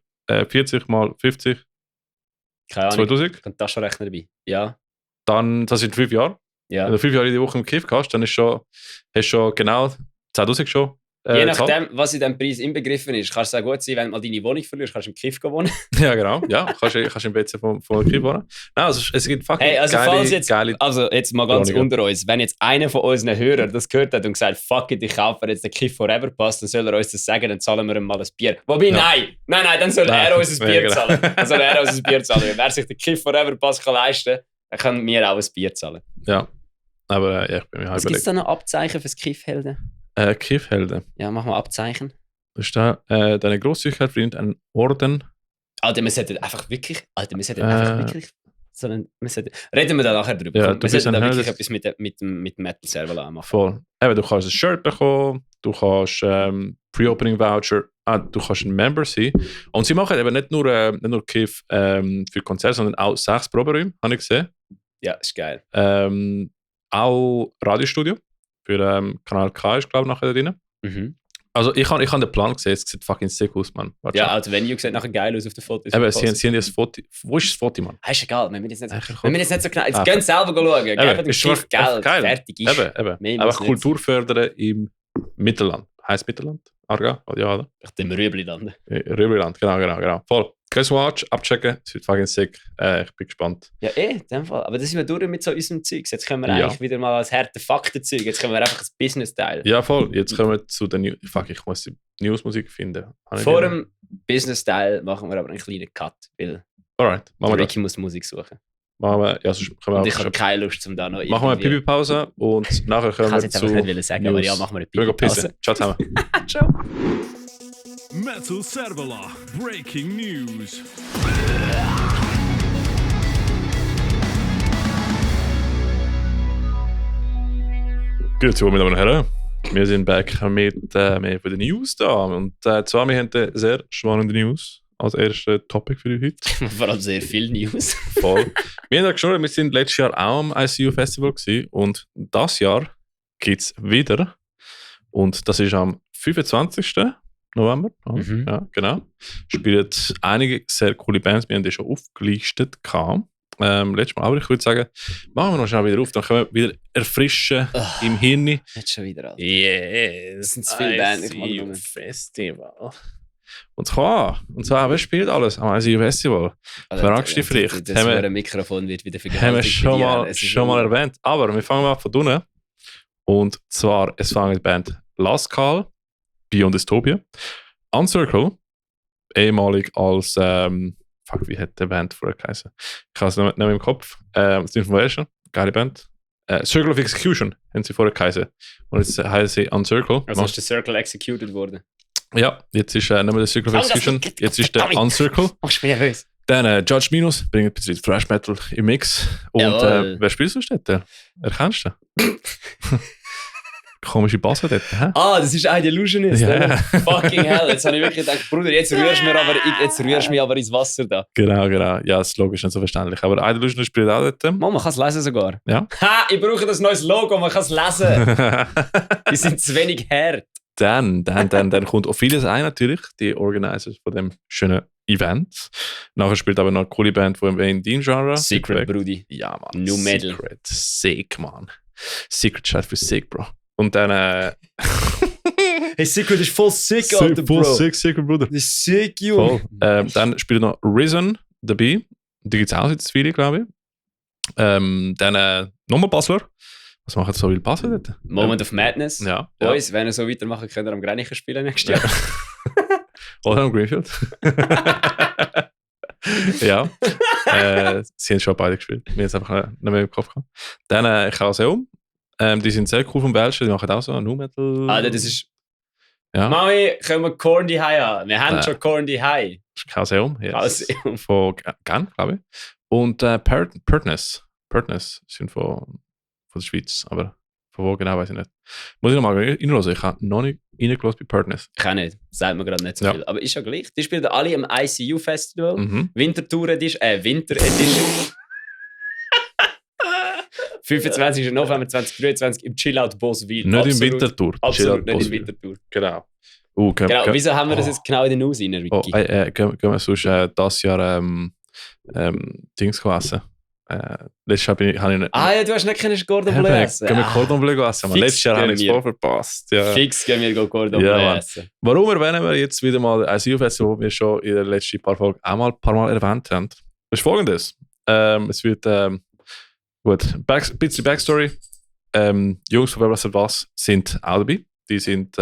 mal 50?
Keine Ahnung.
2000?
Ich kann Taschenrechner dabei. Ja.
Dann, das sind 5 Jahre.
Ja.
Wenn du 5 Jahre in die Woche im Kiff hast, dann hast du schon genau 10'000 schon.
Je nachdem, was in diesem Preis inbegriffen ist, kannst du auch gut sein, wenn du mal deine Wohnung verlierst, kannst du im Kiff wohnen.
Ja, genau. Ja, kannst im WC vom Kiff wohnen. Nein, also es gibt fucking geile...
Also jetzt mal ganz unter uns, wenn jetzt einer von unseren Hörern das gehört hat und gesagt, fuck it, ich kaufe jetzt den Kiff Forever Pass, dann soll er uns das sagen, dann zahlen wir ihm mal ein Bier. Wobei, nein, dann soll er uns ein Bier zahlen. Dann soll er uns ein Bier zahlen. Wer sich den Kiff Forever Pass kann leisten, dann kann mir auch ein Bier zahlen.
Ja, aber ich bin mir
halb überlegt. Gibt es da noch Abzeichen fürs Kiffhelden?
Kiffhelden.
Ja, machen wir Abzeichen.
Da steht, deine Großzügigkeit verdient einen Orden.
Alter, wir sollten einfach wirklich... Reden wir da nachher drüber.
Ja,
wir sollten da wirklich etwas mit dem Metal Server machen.
Voll. Eben, du kannst ein Shirt bekommen, du kannst Pre-Opening Voucher, du kannst ein Member sein. Und sie machen eben nicht nur Kiff für Konzerte, sondern auch 6 Proberäume, habe ich gesehen.
Ja, ist geil.
Auch Radiostudio. Für Kanal K ist, glaube ich, nachher drin.
Mhm.
Also ich habe den Plan gesehen, es sieht fucking sick aus, Mann.
Ja, also Venue sieht nachher geil aus auf den Fotos.
Eben, sie haben das Foto... Wo ist das Foto, Mann?
Ist egal, wir müssen jetzt nicht so genau... Jetzt gehen selber schauen, geben dem Schiff Geld, fertig ist.
Eben. Aber Kultur fördern im Mittelland. Heißt Mittelland? Aargau? Ja, oder?
Dem Rübliland.
Rübliland, genau. Voll. Guess watch, abchecken, es wird fucking sick. Ich bin gespannt.
Ja, in dem Fall. Aber das sind wir durch mit so unserem Zeug. Jetzt können wir eigentlich wieder mal als harte Fakten-Zeug. Jetzt können wir einfach ein Business-Teil.
Ja, voll. Jetzt kommen wir zu der ich muss die News-Musik finden.
Vor dem Business-Teil machen wir aber einen kleinen Cut, weil
Alright,
Ricky muss Musik suchen.
Machen wir, ja, sonst können wir
und ich habe keine Lust, um da noch
machen wir eine Pipi-Pause und nachher können wir zu... Ich kann
es jetzt nicht sagen, aber ja, machen wir eine
Pipi-Pause. Ciao zusammen.
Ciao.
Metal Servola, Breaking News.
Gut, meine Damen und Herren. Wir sind back mit mehr von den News da. Und zwar, wir haben eine sehr spannende News als erstes Topic für heute.
Vor allem sehr viel News.
Voll. Wir haben ja geschaut, wir sind letztes Jahr auch am ICU Festival gewesen, und das Jahr gibt es wieder. Und das ist am 25. November.
Mhm.
Ja, genau. Spielen einige sehr coole Bands. Wir haben die schon aufgelistet. Letztes Mal. Aber ich würde sagen, machen wir noch schnell wieder auf, dann können wir wieder erfrischen im Hirn.
Nicht schon wieder, Alter.
Yeah,
das sind zu viele Bands.
ICU Festival. Und zwar, wer spielt alles am ICU Festival? Fragst du dich vielleicht.
Das Mikrofon wird wieder vergessen.
Haben wir schon mal erwähnt. Aber wir fangen mal von unten. Und zwar, es fängt mit der Band Laskal, Beyond Dystopia, Uncircle, ehemalig als, wie hat die Band vorher geheißen? Ich habe es nicht mehr im Kopf. Information, geile Band. Circle of Execution haben sie vorher geheißen. Und jetzt heißen sie Uncircle.
Also ist der Circle executed worden?
Ja, jetzt ist nicht mehr der Circle of Execution, jetzt ist der Uncircle.
Machst du mich nervös?
Dann Judge Minus bringt ein bisschen Thrash Metal im Mix. Und wer spielst du dort? Erkennst du? Komische Basse dort, hä?
Das ist ein Illusionist.
Yeah.
Fucking hell. Jetzt habe ich wirklich gedacht, Bruder, jetzt rührst du mich aber ins Wasser da.
Genau. Ja, das ist logisch, nicht so verständlich. Aber ein Illusionist spielt auch dort.
Man kann es lesen sogar.
Ja.
Ha, ich brauche das neues Logo, man kann es lesen. Die sind zu wenig hart.
Dann kommt auch vieles ein, natürlich, die Organisers von dem schönen Event. Nachher spielt aber noch eine coole Band, die in dem Genre.
Secret, Brudi.
Ja, Mann.
New Metal.
Secret. Sick, Mann. Secret steht für Sick, Bro. Und dann...
Hey, Secret ist voll sick, Alter, Bro.
Voll sick, Bruder.
Das ist sick, Junge.
Dann spielt noch Risen, The Bee. Die gibt es auch jetzt viele, glaube ich. Dann nochmal Basler. Was machen so viele Basler dort?
Moment of Madness.
Ja.
Boys, wenn ihr so weitermachen könnt ihr am Grenichen spielen nächstes Jahr.
Oder am Greenfield. Ja. Sie haben schon beide gespielt. Mir jetzt einfach nicht mehr im Kopf gehabt. Dann Chaoseum. Die sind sehr cool vom Belgien. Die machen auch so Nu Metal.
Alter, das ist...
Ja.
Mami, können wir Korn die High haben? Wir haben schon Korn die High.
Das ist Chaoseum. Yes.
Chaoseum.
Von Gan, glaube ich. Und Pertness. Pertness sind von der Schweiz, aber von wo genau weiß ich nicht. Muss ich nochmal reinhören. Ich habe noch nicht reingelassen bei Pertness.
Ich auch nicht. Sagt mir gerade nicht so viel. Aber ist ja gleich. Die spielen alle am ICU Festival.
Mhm.
Winter Edition. 25. November 2023 im Chillout Boswil.
Nicht im Wintertour.
Absolut nicht im Wintertour.
Genau.
Genau. Wieso haben wir das jetzt genau in den News rein, Ricky?
Gehen wir sonst das Jahr Dings essen? Letztes Jahr habe ich nicht...
Ja, du hast nicht Cordon Bleu essen.
Gehen wir Cordon Bleu essen.
Fix
Letztes Jahr habe ich es
gehen wir.
voll verpasst. Ja.
Fix gehen wir Cordon
Ja,
Bleu
Mann.
essen.
Warum erwähnen wir jetzt wieder mal ein ICU-Festival, das wir schon in den letzten paar Folgen auch mal ein paar Mal erwähnt haben? Das ist folgendes. Es wird... gut, ein bisschen Backstory. Jungs von Wer weiß was sind auch dabei. Die sind...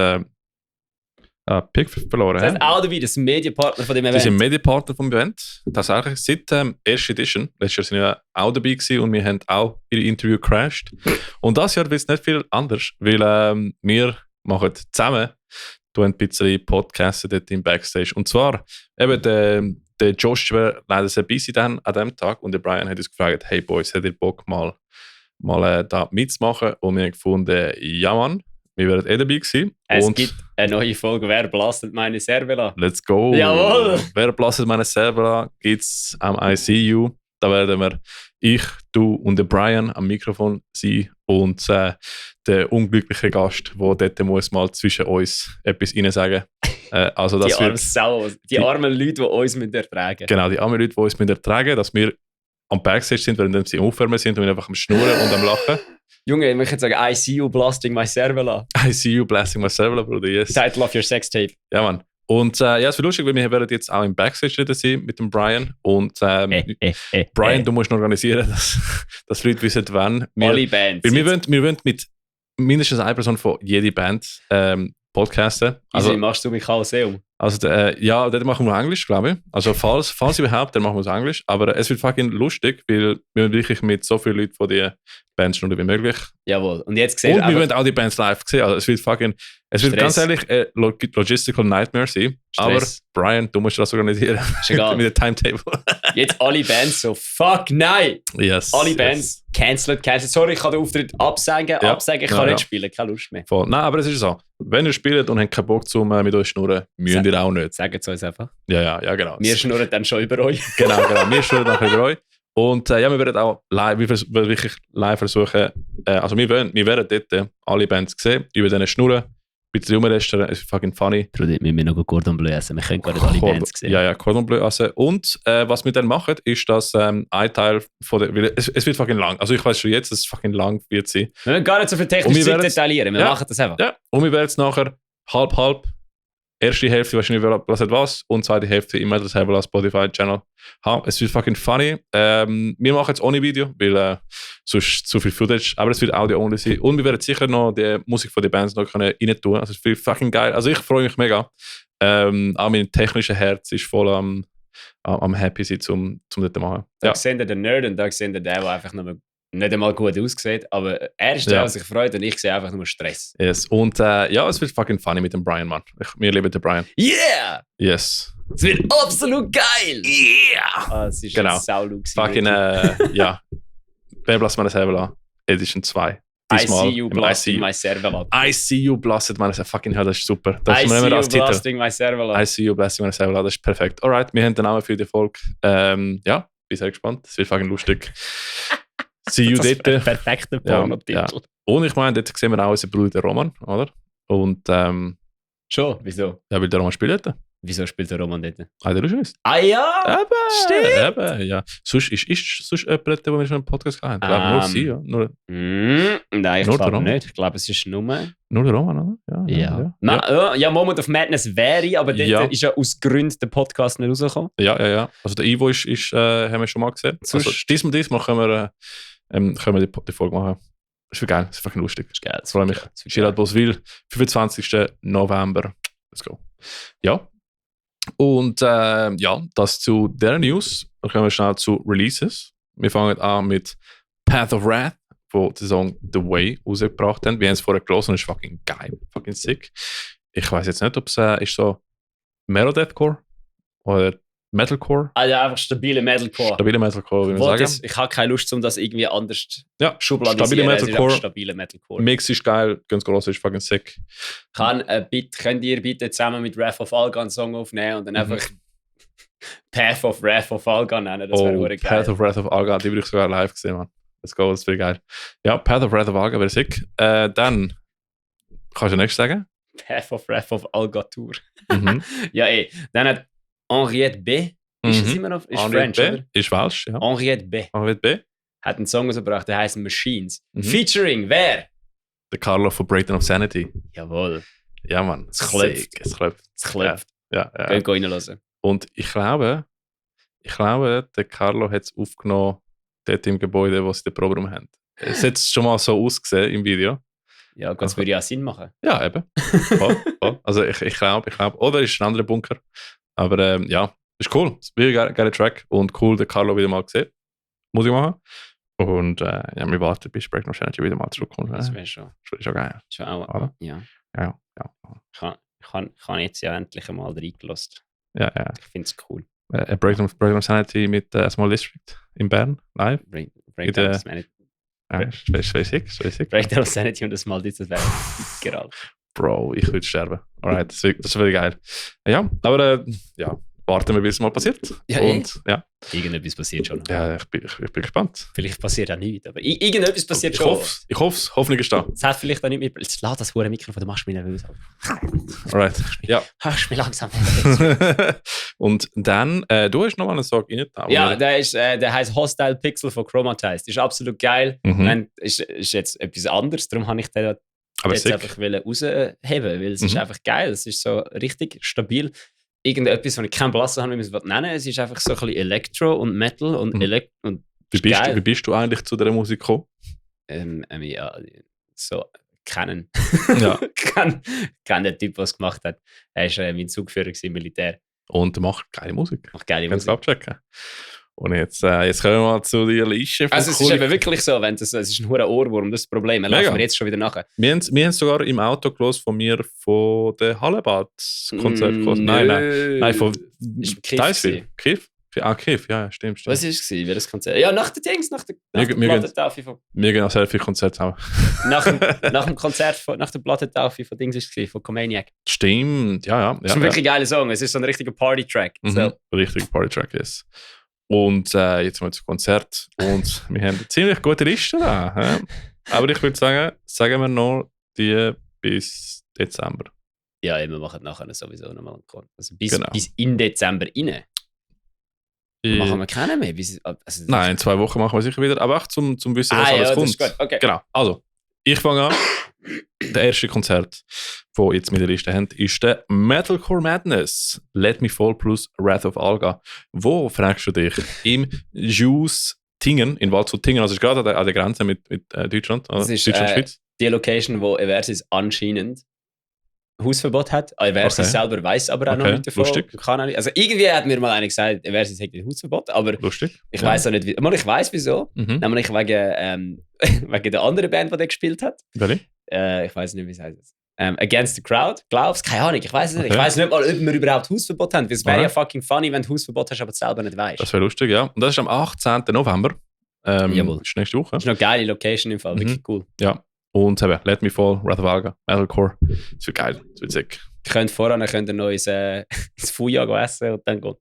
Pick verloren.
Das heißt, auch dabei, das Medienpartner von dem
Die
Event.
sind Medienpartner vom Event. Tatsächlich seit erster Edition. Letztes Jahr sind wir auch dabei gewesen und wir haben auch ihr Interview gecrashed. Und das Jahr wird es nicht viel anders, weil wir machen zusammen ein bisschen Podcasten dort im Backstage. Und zwar, eben der Josh war leider sehr busy dann an dem Tag und der Brian hat uns gefragt, hey Boys, habt ihr Bock mal da mitzumachen? Und wir haben gefunden, ja Mann, wir wären dabei gewesen.
Es
und
gibt eine neue Folge «Wer blastet meine Servela?»
let's go!
Jawohl!
Wer blastet meine Server gibt es am ICU. Da werden wir, ich, du und der Brian am Mikrofon sein und der unglückliche Gast, der dort muss mal zwischen uns etwas rein sagen. Also das
Die armen
wird,
Sau, die armen Leute, die uns ertragen müssen.
genau, die armen Leute, die uns ertragen müssen, dass wir am Backstage sind, während sie aufwärmen sind und wir einfach am Schnurren und am Lachen.
Junge, ich möchte sagen, I see you blasting my Servela.
ICU blasting my Server, Bruder, yes.
Title of your Sextape.
Ja, Mann. Und ja, es wird lustig, weil wir werden jetzt auch im Backstage drin sein mit dem Brian. Und Brian, du musst organisieren, dass Leute wissen, wann.
Alle Bands.
Weil wir wollen mit mindestens einer Person von jeder Band podcasten.
Also machst du mich Kolosseum?
Also ja, dort machen wir Englisch, glaube ich. Also falls überhaupt, dann machen wir es Englisch. Aber es wird fucking lustig, weil wir wirklich mit so vielen Leuten von den Bands schnurren wie möglich.
Jawohl. Und jetzt gesehen.
Und wir wollen auch die Bands live sehen. Also es wird
Stress.
ganz ehrlich Logistical Nightmare sein.
Stress.
Aber Brian, du musst das organisieren.
Ist egal.
Mit dem Timetable.
Jetzt alle Bands so, fuck nein!
Yes.
Alle Bands cancelled. Sorry, ich kann den Auftritt absagen. Ich kann nicht spielen, keine Lust mehr.
Voll. Nein, aber es ist so. Wenn ihr spielt und habt keinen Bock zum mit euch schnurren, müsst ihr auch nicht.
Sagen es uns einfach.
Ja, genau.
Wir schnurren dann schon über euch.
Genau. Wir schnurren nachher über euch. Und ja, wir werden auch live, wir werden wirklich live versuchen, also wir werden dort alle Bands sehen, über diesen Schnurren, ein bisschen rumrestern, es ist fucking funny.
Trudit, wir müssen noch Cordon Bleu essen, wir können gar nicht alle Bands sehen.
Ja, Cordon Bleu essen. Und was wir dann machen, ist, dass ein Teil von der, weil es wird fucking lang, also ich weiß schon jetzt, dass es fucking lang wird sein.
Wir müssen gar nicht so viel technisch detaillieren, wir machen das einfach.
Ja, und wir werden jetzt nachher halb, erste Hälfte wahrscheinlich Wer was und zweite Hälfte im Metal Server Spotify-Channel haben. Es wird fucking funny. Wir machen jetzt ohne Video, weil sonst zu viel Footage, aber es wird Audio-only sein. Und wir werden sicher noch die Musik von den Bands noch rein tun. Also es wird fucking geil. Also ich freue mich mega. Auch mein technisches Herz ist voll am happy sein, zum das zu machen.
Da sehen wir den Nerd und da sehen wir den, der einfach noch nicht einmal gut aussieht, aber er ist der, der sich freut und ich sehe einfach nur Stress.
Yes. Und ja, es wird fucking funny mit dem Brian, Mann. Wir lieben den Brian.
Yeah!
Yes.
Es wird absolut geil!
Yeah!
Es ist
genau.
Saulug.
Fucking, ja. Wer blasst meine Server Edition 2.
Diesmal ICU blasting my Server.
ICU blastet meine Server. Fucking hell, das ist super. Das
ICU blasting my Server.
ICU blasting meine Server, das ist perfekt. Alright, wir haben den Namen für die Folge. Ja, bin sehr gespannt. Es wird fucking lustig. See you dort.
Perfekter Pornotitel. Ja.
Und ich meine, dort sehen wir auch unseren Bruder Roman, oder? Und
schon? Wieso?
Ja, weil der Roman spielt dort.
Wieso spielt der Roman dort?
Ah, der ist
Ah ja!
Stimmt! Eben, ja. Sonst ist jemand, der wir schon einen Podcast hatten. Ich glaube, nur sie, ja.
Nein, ich glaube nicht. Ich glaube, es ist nur
der Roman, oder?
Ja. Moment of Madness wäre, aber dort ist ja aus Gründen der Podcast nicht rausgekommen.
Ja. Also der Ivo ist haben wir schon mal gesehen. Also diesmal können wir die Folge machen. Das ist geil, das ist fucking lustig. Das ist geil. Ich freue mich. Girard Boswil, 25. November. Let's go. Ja. Und ja, das zu der News. Dann kommen wir schnell zu Releases. Wir fangen an mit Path of Wrath, wo die Song The Way rausgebracht haben. Wir haben es vorher gelesen und es ist fucking geil, fucking sick. Ich weiß jetzt nicht, ob es ist so Metal-Deathcore oder Metalcore.
Also einfach stabile Metalcore.
Stabile Metalcore, wie man sagen.
Ich habe keine Lust, um das irgendwie anders
schubladisieren. Stabile Metalcore.
Stabile Metalcore.
Mix ist geil, ganz groß, ist fucking sick.
Könnt ihr bitte zusammen mit Wrath of Alga einen Song aufnehmen und dann einfach Path of Wrath of Alga nennen? Das wäre geil.
Path of Wrath of Alga, die würde ich sogar live gesehen, Mann. Let's go, das wäre geil. Ja, Path of Wrath of Alga wäre sick. Dann, kannst du nichts sagen?
Path of Wrath of Alga Tour. Ja, dann hat Henriette B. Ist es immer noch? Ist
Henriette
French,
B.
oder?
Ist Welsh, ja.
Henriette B.
Henriette B.
hat einen Song rausgebracht, der heißt Machines. Featuring wer?
Der Carlo von Breakdown of Sanity.
Jawohl.
Ja, Mann.
Es klopft.
Es klopft.
Es klopft.
Ja.
Gehen reinhören.
Und ich glaube, der Carlo hat es aufgenommen, dort im Gebäude, wo sie den Proberaum haben. Es hat schon mal so ausgesehen im Video.
Ja, das würde ja auch Sinn machen.
Ja, eben. Voll. Also ich glaube. Oder ist ein anderer Bunker. Aber ja, ist cool. Es ist ein geiler Track und cool, den Carlo wieder mal gesehen. Muss ich machen. Und ja, wir warten, bis Breakdown of Sanity wieder mal zurückkommt.
Das wäre schon.
Das ist schon geil.
Schon auch,
Oder?
ja.
Ja.
Ich habe jetzt ja endlich einmal reingelassen.
Ja.
Ich finde es cool.
Breakdown of Sanity mit Small District in Bern, live.
Breakdown of Sanity.
Ja, sick.
Breakdown of Sanity und das Mal das wäre gerade.
Bro, ich würde sterben. Alright, das wäre geil. Ja, aber ja, warten wir, bis es mal passiert.
Ja,
und ja.
Irgendetwas passiert schon.
Ja, ich bin gespannt.
Vielleicht passiert auch nichts, aber irgendetwas passiert
Ich
schon.
hoffe es. Hoffnung ist da.
Es hat vielleicht auch nicht mehr. Jetzt lass das hure Mikrofon, du machst mich nervös.
Alright, ja.
Machst mich langsam.
Und dann, du hast nochmal einen Song rein da.
Ja, der heißt Hostile Pixel von Chromatized. Ist absolut geil. Ist jetzt etwas anderes, darum habe ich den jetzt einfach rausheben, weil es ist einfach geil. Es ist so richtig stabil. Irgendetwas, was ich keinen Blassen habe, wie man es nennen. Es ist einfach so ein bisschen Elektro und Metal und
wie bist du eigentlich zu dieser Musik gekommen?
Ja, so kennen.
Ja.
Kenn den Typ, der es gemacht hat. Er war mein Zugführer im Militär.
Und macht geile Musik.
Kannst
du abchecken. Und jetzt kommen wir mal zu der Liste.
Also es ist eben wirklich so, es ist ein hoher Ohrwurm, das ist das Problem. Wir laufen jetzt schon wieder nachher.
Wir haben sogar im Auto gelesen von mir von der Hallenbad-Konzert. Nein, von Teisville. Kiff? Kiff, ja, stimmt.
Was war es, wie das Konzert? Ja, nach der Plattentaufe von...
Wir gehen auch Selfie-Konzert haben.
nach dem Konzert, nach der Plattentaufe von Dings war es, von Comaniac.
Stimmt, ja.
Das ist ein wirklich geiler Song, es ist so ein richtiger Party-Track.
Richtiger Party-Track, yes. Und jetzt sind wir zum Konzert und wir haben eine ziemlich gute Liste da. Aber ich würde sagen wir noch die bis Dezember.
Ja, wir machen nachher sowieso nochmal einen Konzert. Also bis in Dezember rein. Machen wir keinen mehr?
Nein, in 2 Wochen machen wir sicher wieder. Aber auch zum Wissen, was alles kommt.
Das ist gut. Okay.
Genau. Also, ich fange an. Der erste Konzert, das jetzt mit der Liste haben, ist der Metalcore Madness. Let Me Fall plus Wrath of Alga. Wo, fragst du dich? Im Juice Tingen, in Waldshut-Tingen. Also, es ist gerade an der Grenze mit Deutschland.
Das ist
Deutschland-Schweiz.
Die Location, wo Eversis anscheinend Hausverbot hat. Eversis selber weiß aber auch noch nicht davon.
Lustig.
Also irgendwie hat mir mal einer gesagt, Eversis hat ein Hausverbot, aber
lustig.
Ich weiß auch nicht, ich weiß wieso. Nämlich wegen der anderen Band, die der gespielt hat.
Welche?
Ich weiß nicht, wie es heißt. Against the Crowd, glaubst du? Keine Ahnung, ich weiß es nicht. Ich weiß nicht mal, ob wir überhaupt Hausverbot haben. Es wäre ja fucking funny, wenn du Hausverbot hast, aber du selber nicht weißt.
Das wäre lustig, ja. Und das ist am 18. November.
Jawohl.
Das ist nächste Woche.
Das ist eine geile Location im Fall, wirklich cool.
Ja. Und eben, Let Me Fall, Wrath of Alga, Metalcore. Das wird geil, das wird sick.
Könnt noch ins Fuja essen und dann gehen.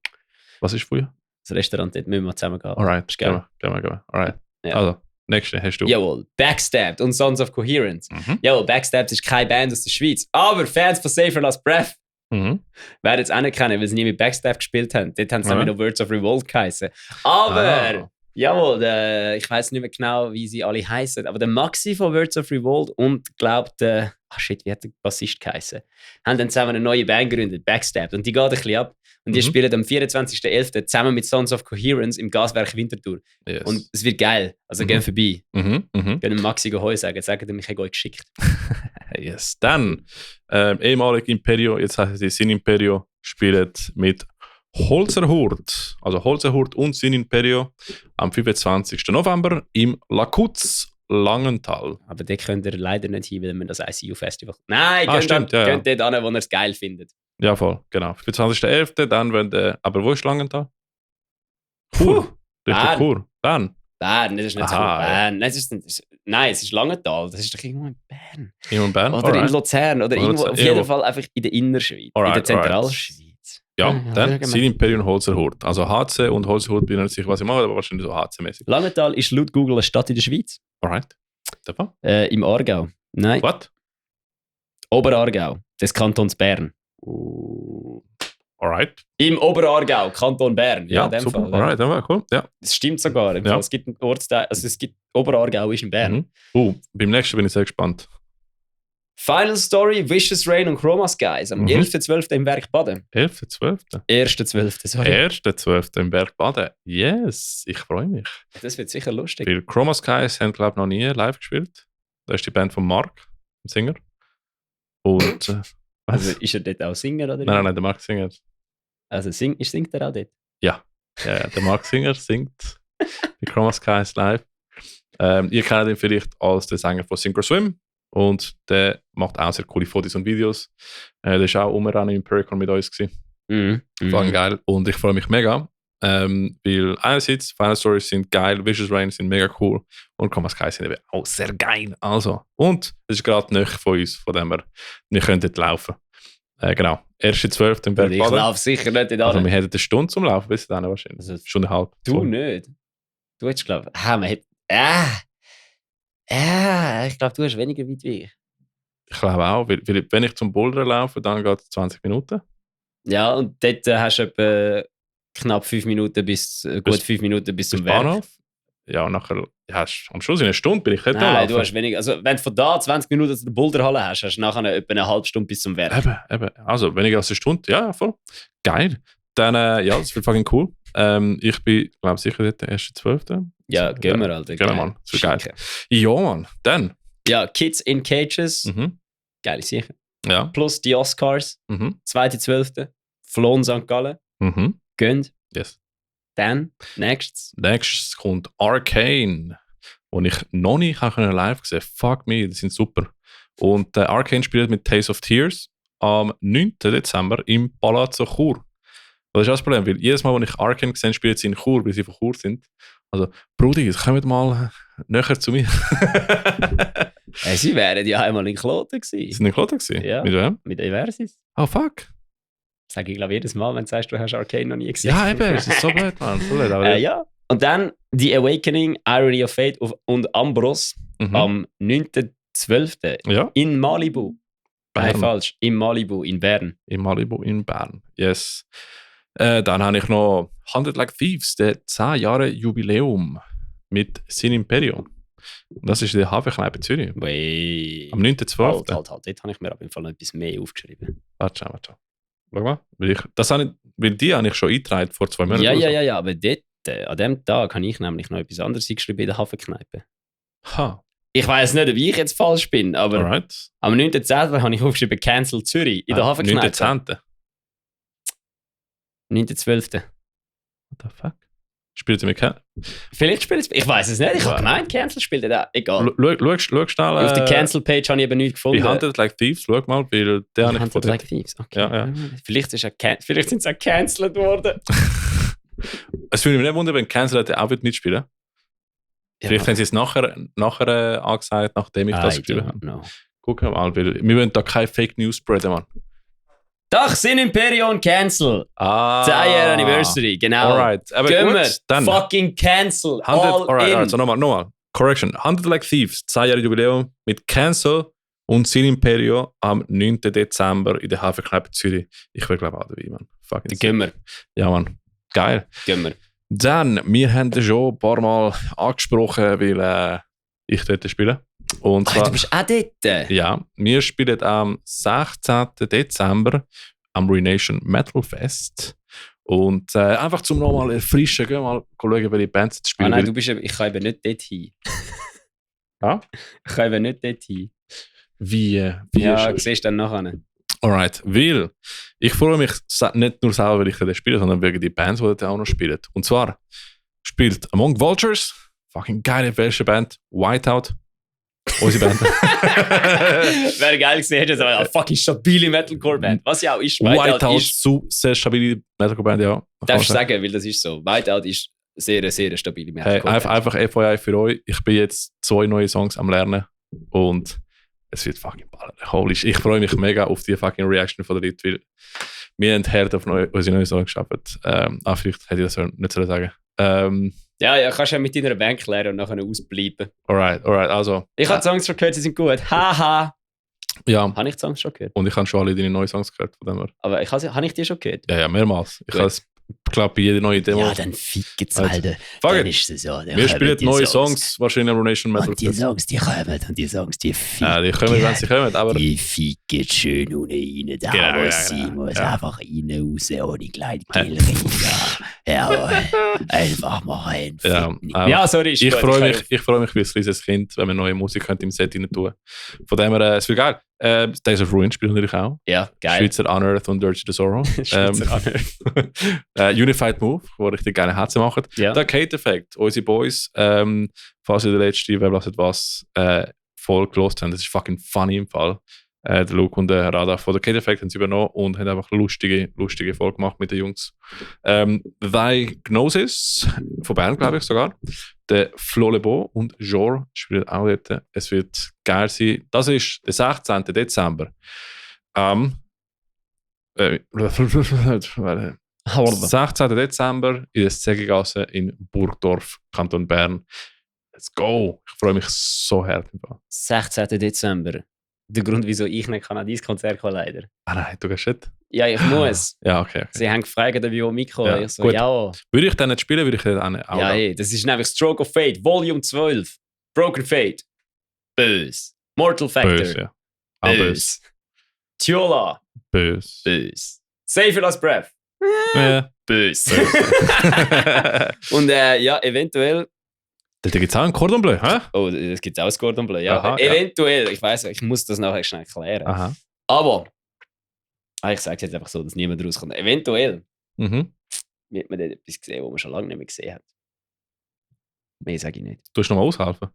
Was ist Fuja?
Das Restaurant, dort müssen wir zusammen gehen.
Alright, gehen wir. Alright.
Ja.
Also, nächste hast du.
Jawohl, Backstabbed und Sons of Coherence. Jawohl, Backstabbed ist keine Band aus der Schweiz, aber Fans von Safer Last Breath werden es auch nicht kennen, weil sie nie mit Backstab gespielt haben. Dort haben sie nämlich noch Words of Revolt geheißen. Aber... Jawohl, ich weiß nicht mehr genau, wie sie alle heißen, aber der Maxi von Words of Revolt und glaubt wie hat der Bassist geheißen, haben dann zusammen eine neue Band gegründet, Backstabbed, und die geht ein bisschen ab. Und die spielen am 24.11. zusammen mit Sons of Coherence im Gaswerk Winterthur.
Yes.
Und es wird geil, also gehen vorbei. Gehen dem Maxi Heu sagen ihm, ich habe euch geschickt.
Yes. Dann, ehemalig Imperio, jetzt heißt es Sin Imperio, spielt mit Holzerhurt, also Holzerhurt und Sin Imperio am 25. November im Lakutz Langenthal.
Aber den könnt ihr leider nicht hin, weil wir das ICU-Festival... Nein,
stimmt,
könnt dort hin, wo ihr es geil findet.
Ja, voll, genau. 25.11. dann aber wo ist Langenthal? Chur. Richtig Chur. Bern,
das ist nicht so Bern. Nein, es ist Langenthal. Das ist doch irgendwo in Bern.
Irgendwo in Bern?
Oder in Luzern. Oder irgendwo, auf jeden Fall einfach in der Innerschweiz. In der Zentralschweiz.
Ja, dann Sin Imperio und Holzerhurt. Also HC und Holzerhurt, bin ich nicht sicher, was ich mache, aber wahrscheinlich so HC-mäßig.
Langenthal ist laut Google eine Stadt in der Schweiz.
Alright.
Im Aargau. Nein.
What?
Oberaargau, des Kantons Bern.
Alright.
Im Oberaargau, Kanton Bern.
Ja,
in dem
super.
Fall.
Alright, ja, cool. Ja.
Das stimmt sogar. Im
Ja.
Fall. Es gibt einen Ortsteil, also es gibt Oberaargau ist in Bern.
Beim nächsten bin ich sehr gespannt.
Final Story, Vicious Rain und Chroma Skies am 11.12. im Werk Baden.
11.12.
1.12. sorry.
1.12. im Berg Baden. Yes, ich freue mich.
Das wird sicher lustig.
Weil Chroma Skies haben, glaube ich, noch nie live gespielt. Das ist die Band von Mark, dem Sänger. Und.
Also ist er dort auch Singer oder?
Nein, der Mark Singer.
Also singt er auch dort?
Ja, der Mark Singer singt bei Chroma Skies live. Ihr kennt ihn vielleicht als den Sänger von Sink or Swim. Und der macht auch sehr coole Fotos und Videos. Der war auch umrennen im Pericon mit uns gewesen. War geil. Und ich freue mich mega. Weil einerseits Final Stories sind geil, Vicious Rain sind mega cool und Chroma Skies sind eben auch sehr geil. Also, und es ist gerade nahe von uns, von dem wir können dort laufen. Genau, 1.12. im Berg
Ich
Baden.
laufe sicher nicht in
Also wir hätten eine Stunde zum Laufen, bis dann wahrscheinlich.
Also,
Stunde und eine halbe.
Du nicht. Du hättest glaube ich. Man hat. Ich glaube, du hast weniger weit wie ich.
Ich glaube auch, weil wenn ich zum Bouldern laufe, dann geht es 20 Minuten.
Ja, und dort hast du etwa knapp 5 Minuten gut 5 Minuten bis zum Werk.
Bahnhof. Ja, und nachher, ja, am Schluss in einer Stunde bin ich dort
Nein,
laufen.
du hast weniger. Also, wenn du von da 20 Minuten zu der Boulderhalle hast, hast du nachher etwa eine halbe Stunde bis zum Werk.
Eben. Also, weniger als eine Stunde, ja, voll. Geil. Dann, ja, das wird fucking cool. Ich bin, glaube sicher dort der 1.12.
Ja, gehen wir, Alter.
Genau, Mann. Das wird geil. Ja, Mann. Dann.
Ja, Kids in Cages. Geil, sicher.
Ja.
Plus die Oscars. 2.12. Flown St. Gallen. Gönnt.
Yes.
Dann, nächstes
kommt Arcane, wo ich noch nicht live gesehen habe. Fuck me, die sind super. Und Arcane spielt mit Tales of Tears am 9. Dezember im Palazzo Chur. Das ist auch das Problem, weil jedes Mal, wenn ich Arcane gesehen spielt sie in Chur, weil sie von Chur sind. Also, Brudi, kommt mal näher zu mir.
Sie wären ja einmal in Kloten gewesen.
Sie sind in Kloten gewesen?
Ja.
Mit wem?
Mit Eversis.
Oh, fuck.
Sag ich glaube jedes Mal, wenn du sagst, du hast Arcane noch nie gesehen.
Ja, eben, das ist so blöd, Mann. So blöd, aber
ja. Und dann The Awakening, Irony of Fate und Ambros am 9.12.
Ja.
in Malibu.
Bern.
Nein, falsch. In Malibu, in Bern.
In Malibu, in Bern. Yes. Dann habe ich noch 100 Like Thieves, der 10 Jahre Jubiläum mit Sin Imperium. Und das ist in der Hafenkneipe Zürich.
Wey.
Am 9.12.
Halt. Dort habe ich mir auf jeden Fall noch etwas mehr aufgeschrieben.
Warte schon. Schau mal. Weil die habe ich schon eingetragen vor 2 Monaten.
Ja, aber dort, an dem Tag habe ich nämlich noch etwas anderes geschrieben in der Hafenkneipe.
Ha.
Ich weiß nicht, ob ich jetzt falsch bin, aber
Alright.
am 9.10. habe ich aufgeschrieben Cancel Zürich in der Hafenkneipe.
9.10.
9.12.
What the fuck? Spielt ihr mit Cancel?
Vielleicht spielt es. Ich weiß es nicht. Ich habe gemeint, Cancel spielt da. Egal.
Schau schnell.
Auf der Cancel-Page habe ich eben nichts gefunden.
Bei 100 Like Thieves, schau mal, weil der habe ich
100 Like Thieves. Okay.
Ja.
Vielleicht sind sie auch gecancelt worden.
Es würde mich nicht wundern, wenn Cancel auch mitspielen.
Ja.
Vielleicht haben sie es nachher angesagt, nachdem ich das geschrieben habe.
No.
Gucken wir mal, weil wir wollen da keine Fake News spreaden, Mann.
Doch, Sin Imperium Cancel. 10-Year Anniversary, genau.
Alright, aber
Gehen
gut,
wir.
dann.
Fucking Cancel.
100,
All in.
also nochmal. Correction. 100 Like Thieves, 10 Jahre Jubiläum mit Cancel und Sin Imperium am 9. Dezember in der Hafenkneipe Zürich. Ich will glaube auch dabei, Mann. Fucking
Dann gehen wir.
Ja, Mann. Geil.
Gehen wir.
Dann, wir haben das schon ein paar Mal angesprochen, weil ich dort spiele. Und zwar,
Du bist auch dort?
ja, wir spielen am 16. Dezember am Renation Metal Fest. Und einfach zum nochmal erfrischen, gehen wir mal schauen, welche Bands zu spielen.
Nein, ich kann eben nicht dort hin.
Ja?
Ich kann eben nicht dort hin.
Wie
Ja,
ist-
siehst du dann nachher.
Alright, weil ich freue mich nicht nur selber, weil ich dort spiele, sondern wegen die Bands, die dort auch noch spielen. Und zwar spielt Among Vultures, fucking geile welche Band, Whiteout, unsere Band.
Wäre geil gewesen, hätte es aber eine fucking stabile Metalcore-Band. Was ja auch ist.
Whiteout,
ist,
sehr stabile Metalcore-Band, ja.
darfst du sagen, weil das ist so. Whiteout ist sehr, sehr stabile
Hey,
Metalcore-Band.
einfach FYI für euch, ich bin jetzt 2 neue Songs am Lernen und es wird fucking ballern. Holy shit. Ich freue mich mega auf die fucking Reaction von der Leute, weil wir haben hart auf unsere neuen Songs geschafft. Vielleicht hätte ich das nicht so sagen.
Ja, kannst du ja mit deiner Band klären und nachher ausbleiben.
Alright, also.
Ich habe die Songs schon gehört, sie sind gut. Haha.
Ja,
Habe ich die Songs schon gehört?
und ich habe schon alle deine neuen Songs gehört von dem her.
Aber habe ich die schon gehört?
Ja, mehrmals. Ich
Gut.
habe es, glaube bei jeder neuen Demo.
Ja, dann fickt's,
Also,
Alter.
fuck
Dann
it.
ist es so.
Wir spielen neue Songs, wahrscheinlich am Nation Metal
Und die
Fest.
Songs, die kommen. Und die Songs, die ficken.
Ja, die kommen, wenn sie kommen, aber
Die ficken schön ohne rein. Da
Genau,
wo
ja,
es sein
genau.
muss.
Ja.
Einfach rein, raus, ohne Gleitkill rein. Jawohl. Einfach mal rein.
Ja, aber
Ja, sorry, ist
ich
gut.
freue
kann
mich, ich freue mich wie ein kleines Kind, wenn wir neue Musik im Set rein tun. Von dem her, es wird geil. Days of Ruin spielt natürlich auch.
Ja, geil.
Schweizer Unearth und Dirty the Sorrow.
Schweizer
Unified Move, wo richtig gerne Herzen machen.
Ja.
Der Kate Effect, unsere Boys, falls ihr den letzten «Wer blasset was» voll gelost haben, das ist fucking funny im Fall. Der Luke und der Radar von der Kate Effect haben sie übernommen und haben einfach lustige Folge gemacht mit den Jungs. Thy Gnosis, von Bern glaube ich sogar. Der Flo Lebeau und Jor spielen auch dort. Es wird geil sein. Das ist der 16. Dezember. 16. Dezember in der Zegigasse in Burgdorf, Kanton Bern. Let's go! Ich freue mich so hart.
16. Dezember. Der Grund, wieso ich nicht an dieses Konzert kommen, leider.
Ah nein, du gehst nicht?
Ja, ich muss.
Ja, okay.
Sie haben gefragt, ob ich Mikro.
Ja,
Ich so,
gut.
ja.
Würde ich dann nicht spielen, würde ich dann auch
Ja,
gehen.
hey, das ist nämlich Stroke of Fate, Volume 12. Broken Fate. Bös. Mortal Factor.
Böse, ja. Auch böse.
Tiola.
Böse.
Bös. Save Your Last Breath.
Ja.
Bös. Und ja, eventuell.
Da gibt es auch ein Cordon Bleu, hä?
Oh, das gibt auch das Cordon Bleu. Ja,
Aha, ja.
eventuell. Ich weiß, ich muss das nachher schnell klären.
Aha.
Aber, ich sage es jetzt einfach so, dass niemand rauskommt. Eventuell
Mhm.
wird man dort etwas gesehen, was man schon lange nicht mehr gesehen hat. Mehr sage ich nicht.
Du musst nochmal aushelfen.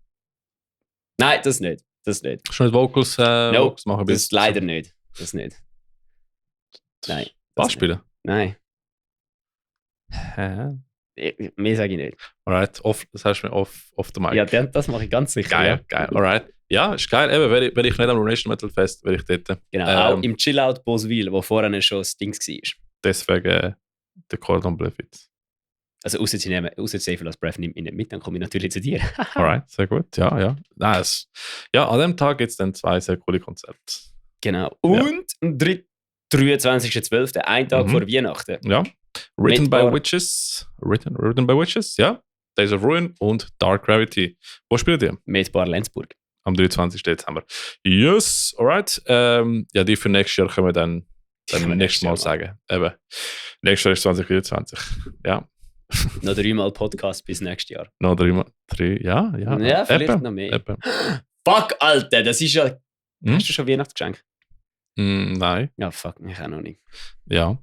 Nein, das nicht. Das nicht.
Hast du nicht Vocals, Vocals machen?
Das leider nicht. Das nicht. Nein.
Bass spielen?
Nein.
Hä?
Mehr sage ich nicht.
Alright, das hast du mir off the mic.
Ja, das mache ich ganz sicher.
Geil,
Ja.
geil. Alright. Ja, ist geil. Eben, wenn ich nicht am Nation Metal Fest, wäre ich dort.
Genau, auch im Chillout Boswil, wo vorher schon das Dings war.
Deswegen der Cordon Bleu Fit.
Also, außer Save Your Last Breath nimmt mich nicht mit, dann komme ich natürlich zu dir.
Alright, sehr gut. Ja, ja. Nice. Ja, an dem Tag gibt es dann 2 sehr coole Konzerte.
Genau. Und am 23.12., ein Tag
Mhm.
vor Weihnachten.
Ja. Written
Mit
by
Bar-
Witches. Written by Witches, ja. Days of Ruin und Dark Gravity. Wo spielt ihr?
Mit Bar Lenzburg.
Am 23. Dezember. Yes, alright. Ja, die für nächstes Jahr können wir dann
Können wir
nächstes Mal
nächstes Jahr
sagen. Eben. Nächstes Jahr ist 2024. Ja.
Noch 3-mal Podcast bis nächstes Jahr.
Noch 3, ja.
Ja, vielleicht
Etwa.
noch mehr.
Etwa.
Fuck, Alter, das ist ja...
Hm?
Hast du schon Weihnachtsgeschenk?
Nein.
Ja, fuck, ich auch noch nicht.
Ja.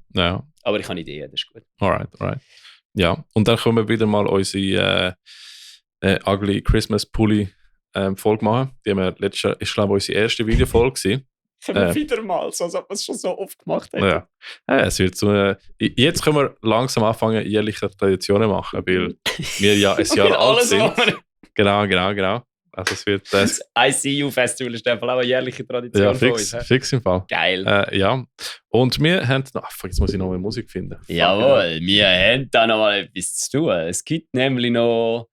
Aber ich habe Ideen, das ist gut.
Alright. Ja, und dann können wir wieder mal unsere Ugly Christmas Pulli Folge machen. Die haben wir letztes Jahr, ich glaube, unsere erste Videofolge gewesen.
Können wir wieder mal, so als ob wir es schon so oft gemacht haben.
Ja. Es wird so jetzt können wir langsam anfangen, jährliche Traditionen machen, weil wir ja ein Jahr alt
Alles
sind.
machen.
Genau. Also es wird
Das ICU-Festival ist einfach auch eine jährliche Tradition
ja,
von uns.
fix im Fall.
Geil.
Ja. Und wir haben noch, jetzt muss ich noch eine Musik finden.
Jawohl, wir haben da noch mal etwas zu tun. Es gibt nämlich noch,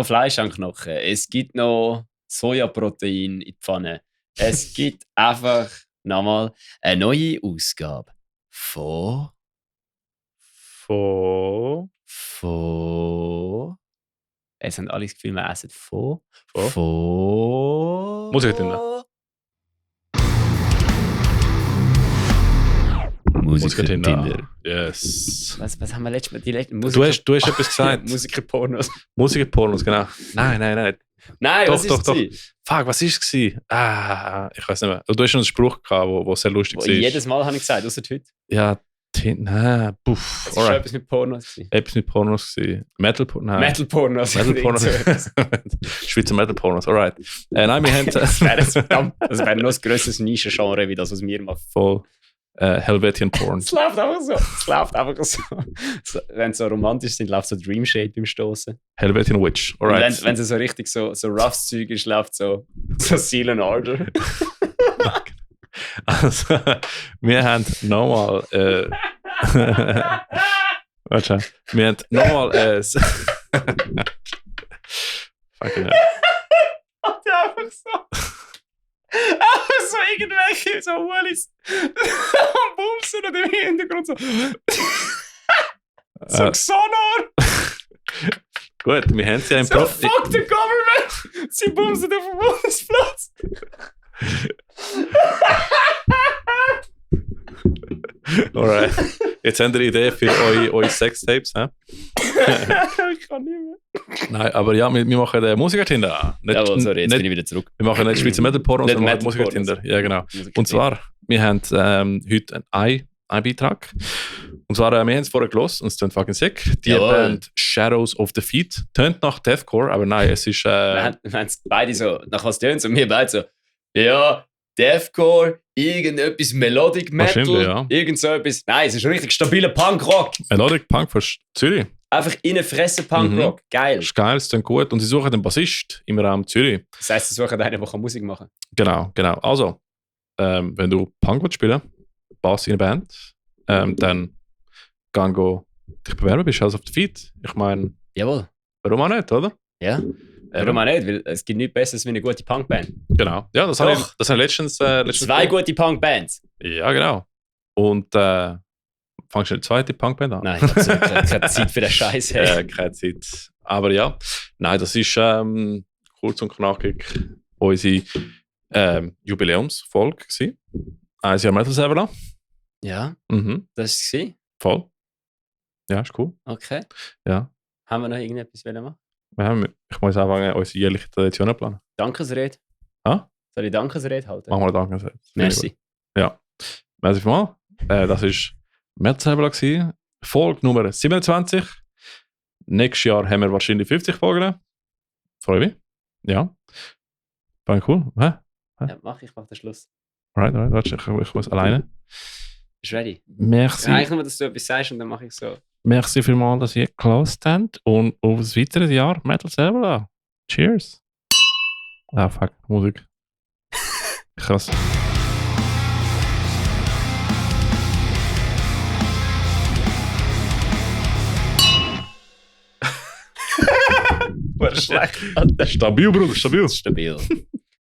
Fleisch an Knochen. Es gibt noch Sojaprotein in die Pfanne. Es gibt einfach nochmal eine neue Ausgabe von es haben alle das Gefühl, wir essen von
Musik drin.
Musiker
Tinder.
Tinder.
Yes.
Was haben wir letztes Mal? Die letzten
Du hast etwas gesagt.
Musiker-Pornos.
Musikerpornos, genau. Nein.
Nein,
Doch,
was ist
doch.
es?
Fuck, was war es? Ich weiß nicht mehr. Du hast schon einen Spruch gehabt, wo sehr lustig war.
Jedes Mal habe ich gesagt, außer heute.
Ja, nein, puff.
Es war schon etwas mit Pornos.
Etwas mit Pornos gewesen. Metal-Pornos.
Metal-Pornos.
Metal-Pornos. Schweizer Metal-Pornos, alright. Nein, wir haben
Das wäre noch ein grösseres Nischengenre, wie das, was wir machen.
voll Helvetian Porn.
Es läuft einfach so. Wenn sie so romantisch sind, läuft so Dream Shade beim Stoßen.
Helvetian Witch,
Und
alright.
wenn sie so richtig so rough Zeug ist, läuft so Seal and Order.
Also, wir haben nochmal. Warte, wir haben nochmal. Fucking hell.
Einfach so irgendwelche so Ulis am Bumsen und im Hintergrund so. So Sonor!
Gut, wir haben sie ja im
So, fuck the government! Sie bumsen auf dem Bundesplatz!
Alright. Jetzt habt ihr eine Idee für eure Sextapes, hä?
Ich kann nicht mehr.
Nein, aber ja, wir machen Musiker-Tinder.
Jawohl, sorry, jetzt bin ich wieder zurück.
Wir machen nicht Schweizer Metal-Pornos,
Nicht
sondern
Metal-Pornos.
Musiker-Tinder. Ja, genau. Und zwar, wir haben heute einen Beitrag. Und zwar, wir haben es vorher gehört und es klingt fucking sick. Die
Jawohl.
Band Shadows of the Feet tönt nach Deathcore, aber nein, es ist...
Wir haben es beide so, nach was tönt und wir beide so, ja, Deathcore, irgendetwas Melodic Metal,
Wahrscheinlich, ja.
irgend so etwas. Nein, es ist richtig stabiler Punkrock.
Melodic Punk von Zürich.
Einfach in eine Fresse Punkrock. Geil.
Das ist geil, es klingt gut. Und sie suchen einen Bassist im Raum Zürich.
Das heisst, sie suchen einen, der Musik machen kann.
Genau. Also, wenn du Punk willst spielen, Bass in eine Band, dann geh dich bewerben bei Shadows of the Feet. Ich meine,
Jawohl.
warum auch nicht, oder?
Ja. Warum auch nicht? Weil es gibt nichts Besseres wie eine gute Punkband.
Genau. Ja, das habe ich
Doch.
letztens...
Zwei gute Punkbands.
Ja, genau. Und fangst du eine zweite Punkband an?
Nein, ich habe keine Zeit für den Scheiß.
Keine Zeit. Aber ja, nein, das ist kurz und knackig unsere Jubiläumsfolge gewesen. Ein Jahr Metal Server.
Ja,
Mhm,
das war es.
voll. Ja, ist cool.
Okay.
Ja.
Haben wir noch irgendetwas machen?
Ich muss anfangen, unsere jährliche Traditionen planen.
Dankesrede.
Ah?
Soll ich Dankesrede halten?
Machen wir eine Dankesrede.
Merci.
Ja. Merci vielmals. Das war Metal Server gewesen. Folge Nummer 27. Nächstes Jahr haben wir wahrscheinlich 50 Folgen. Freue mich. Ja. Fand ich cool. Hä?
Ja, ich mach den Schluss.
Alright, warte, ich muss alleine.
Ist ready?
Merci.
Ja, eigentlich nur, dass du etwas sagst und dann mache ich so.
Merci vielmals, dass ihr gelassen habt und auf ein weiteres Jahr Metal Server. Cheers. Ah, fuck, Musik. Krass.
War schlecht.
Stabil, Bruder, stabil.
Stabil.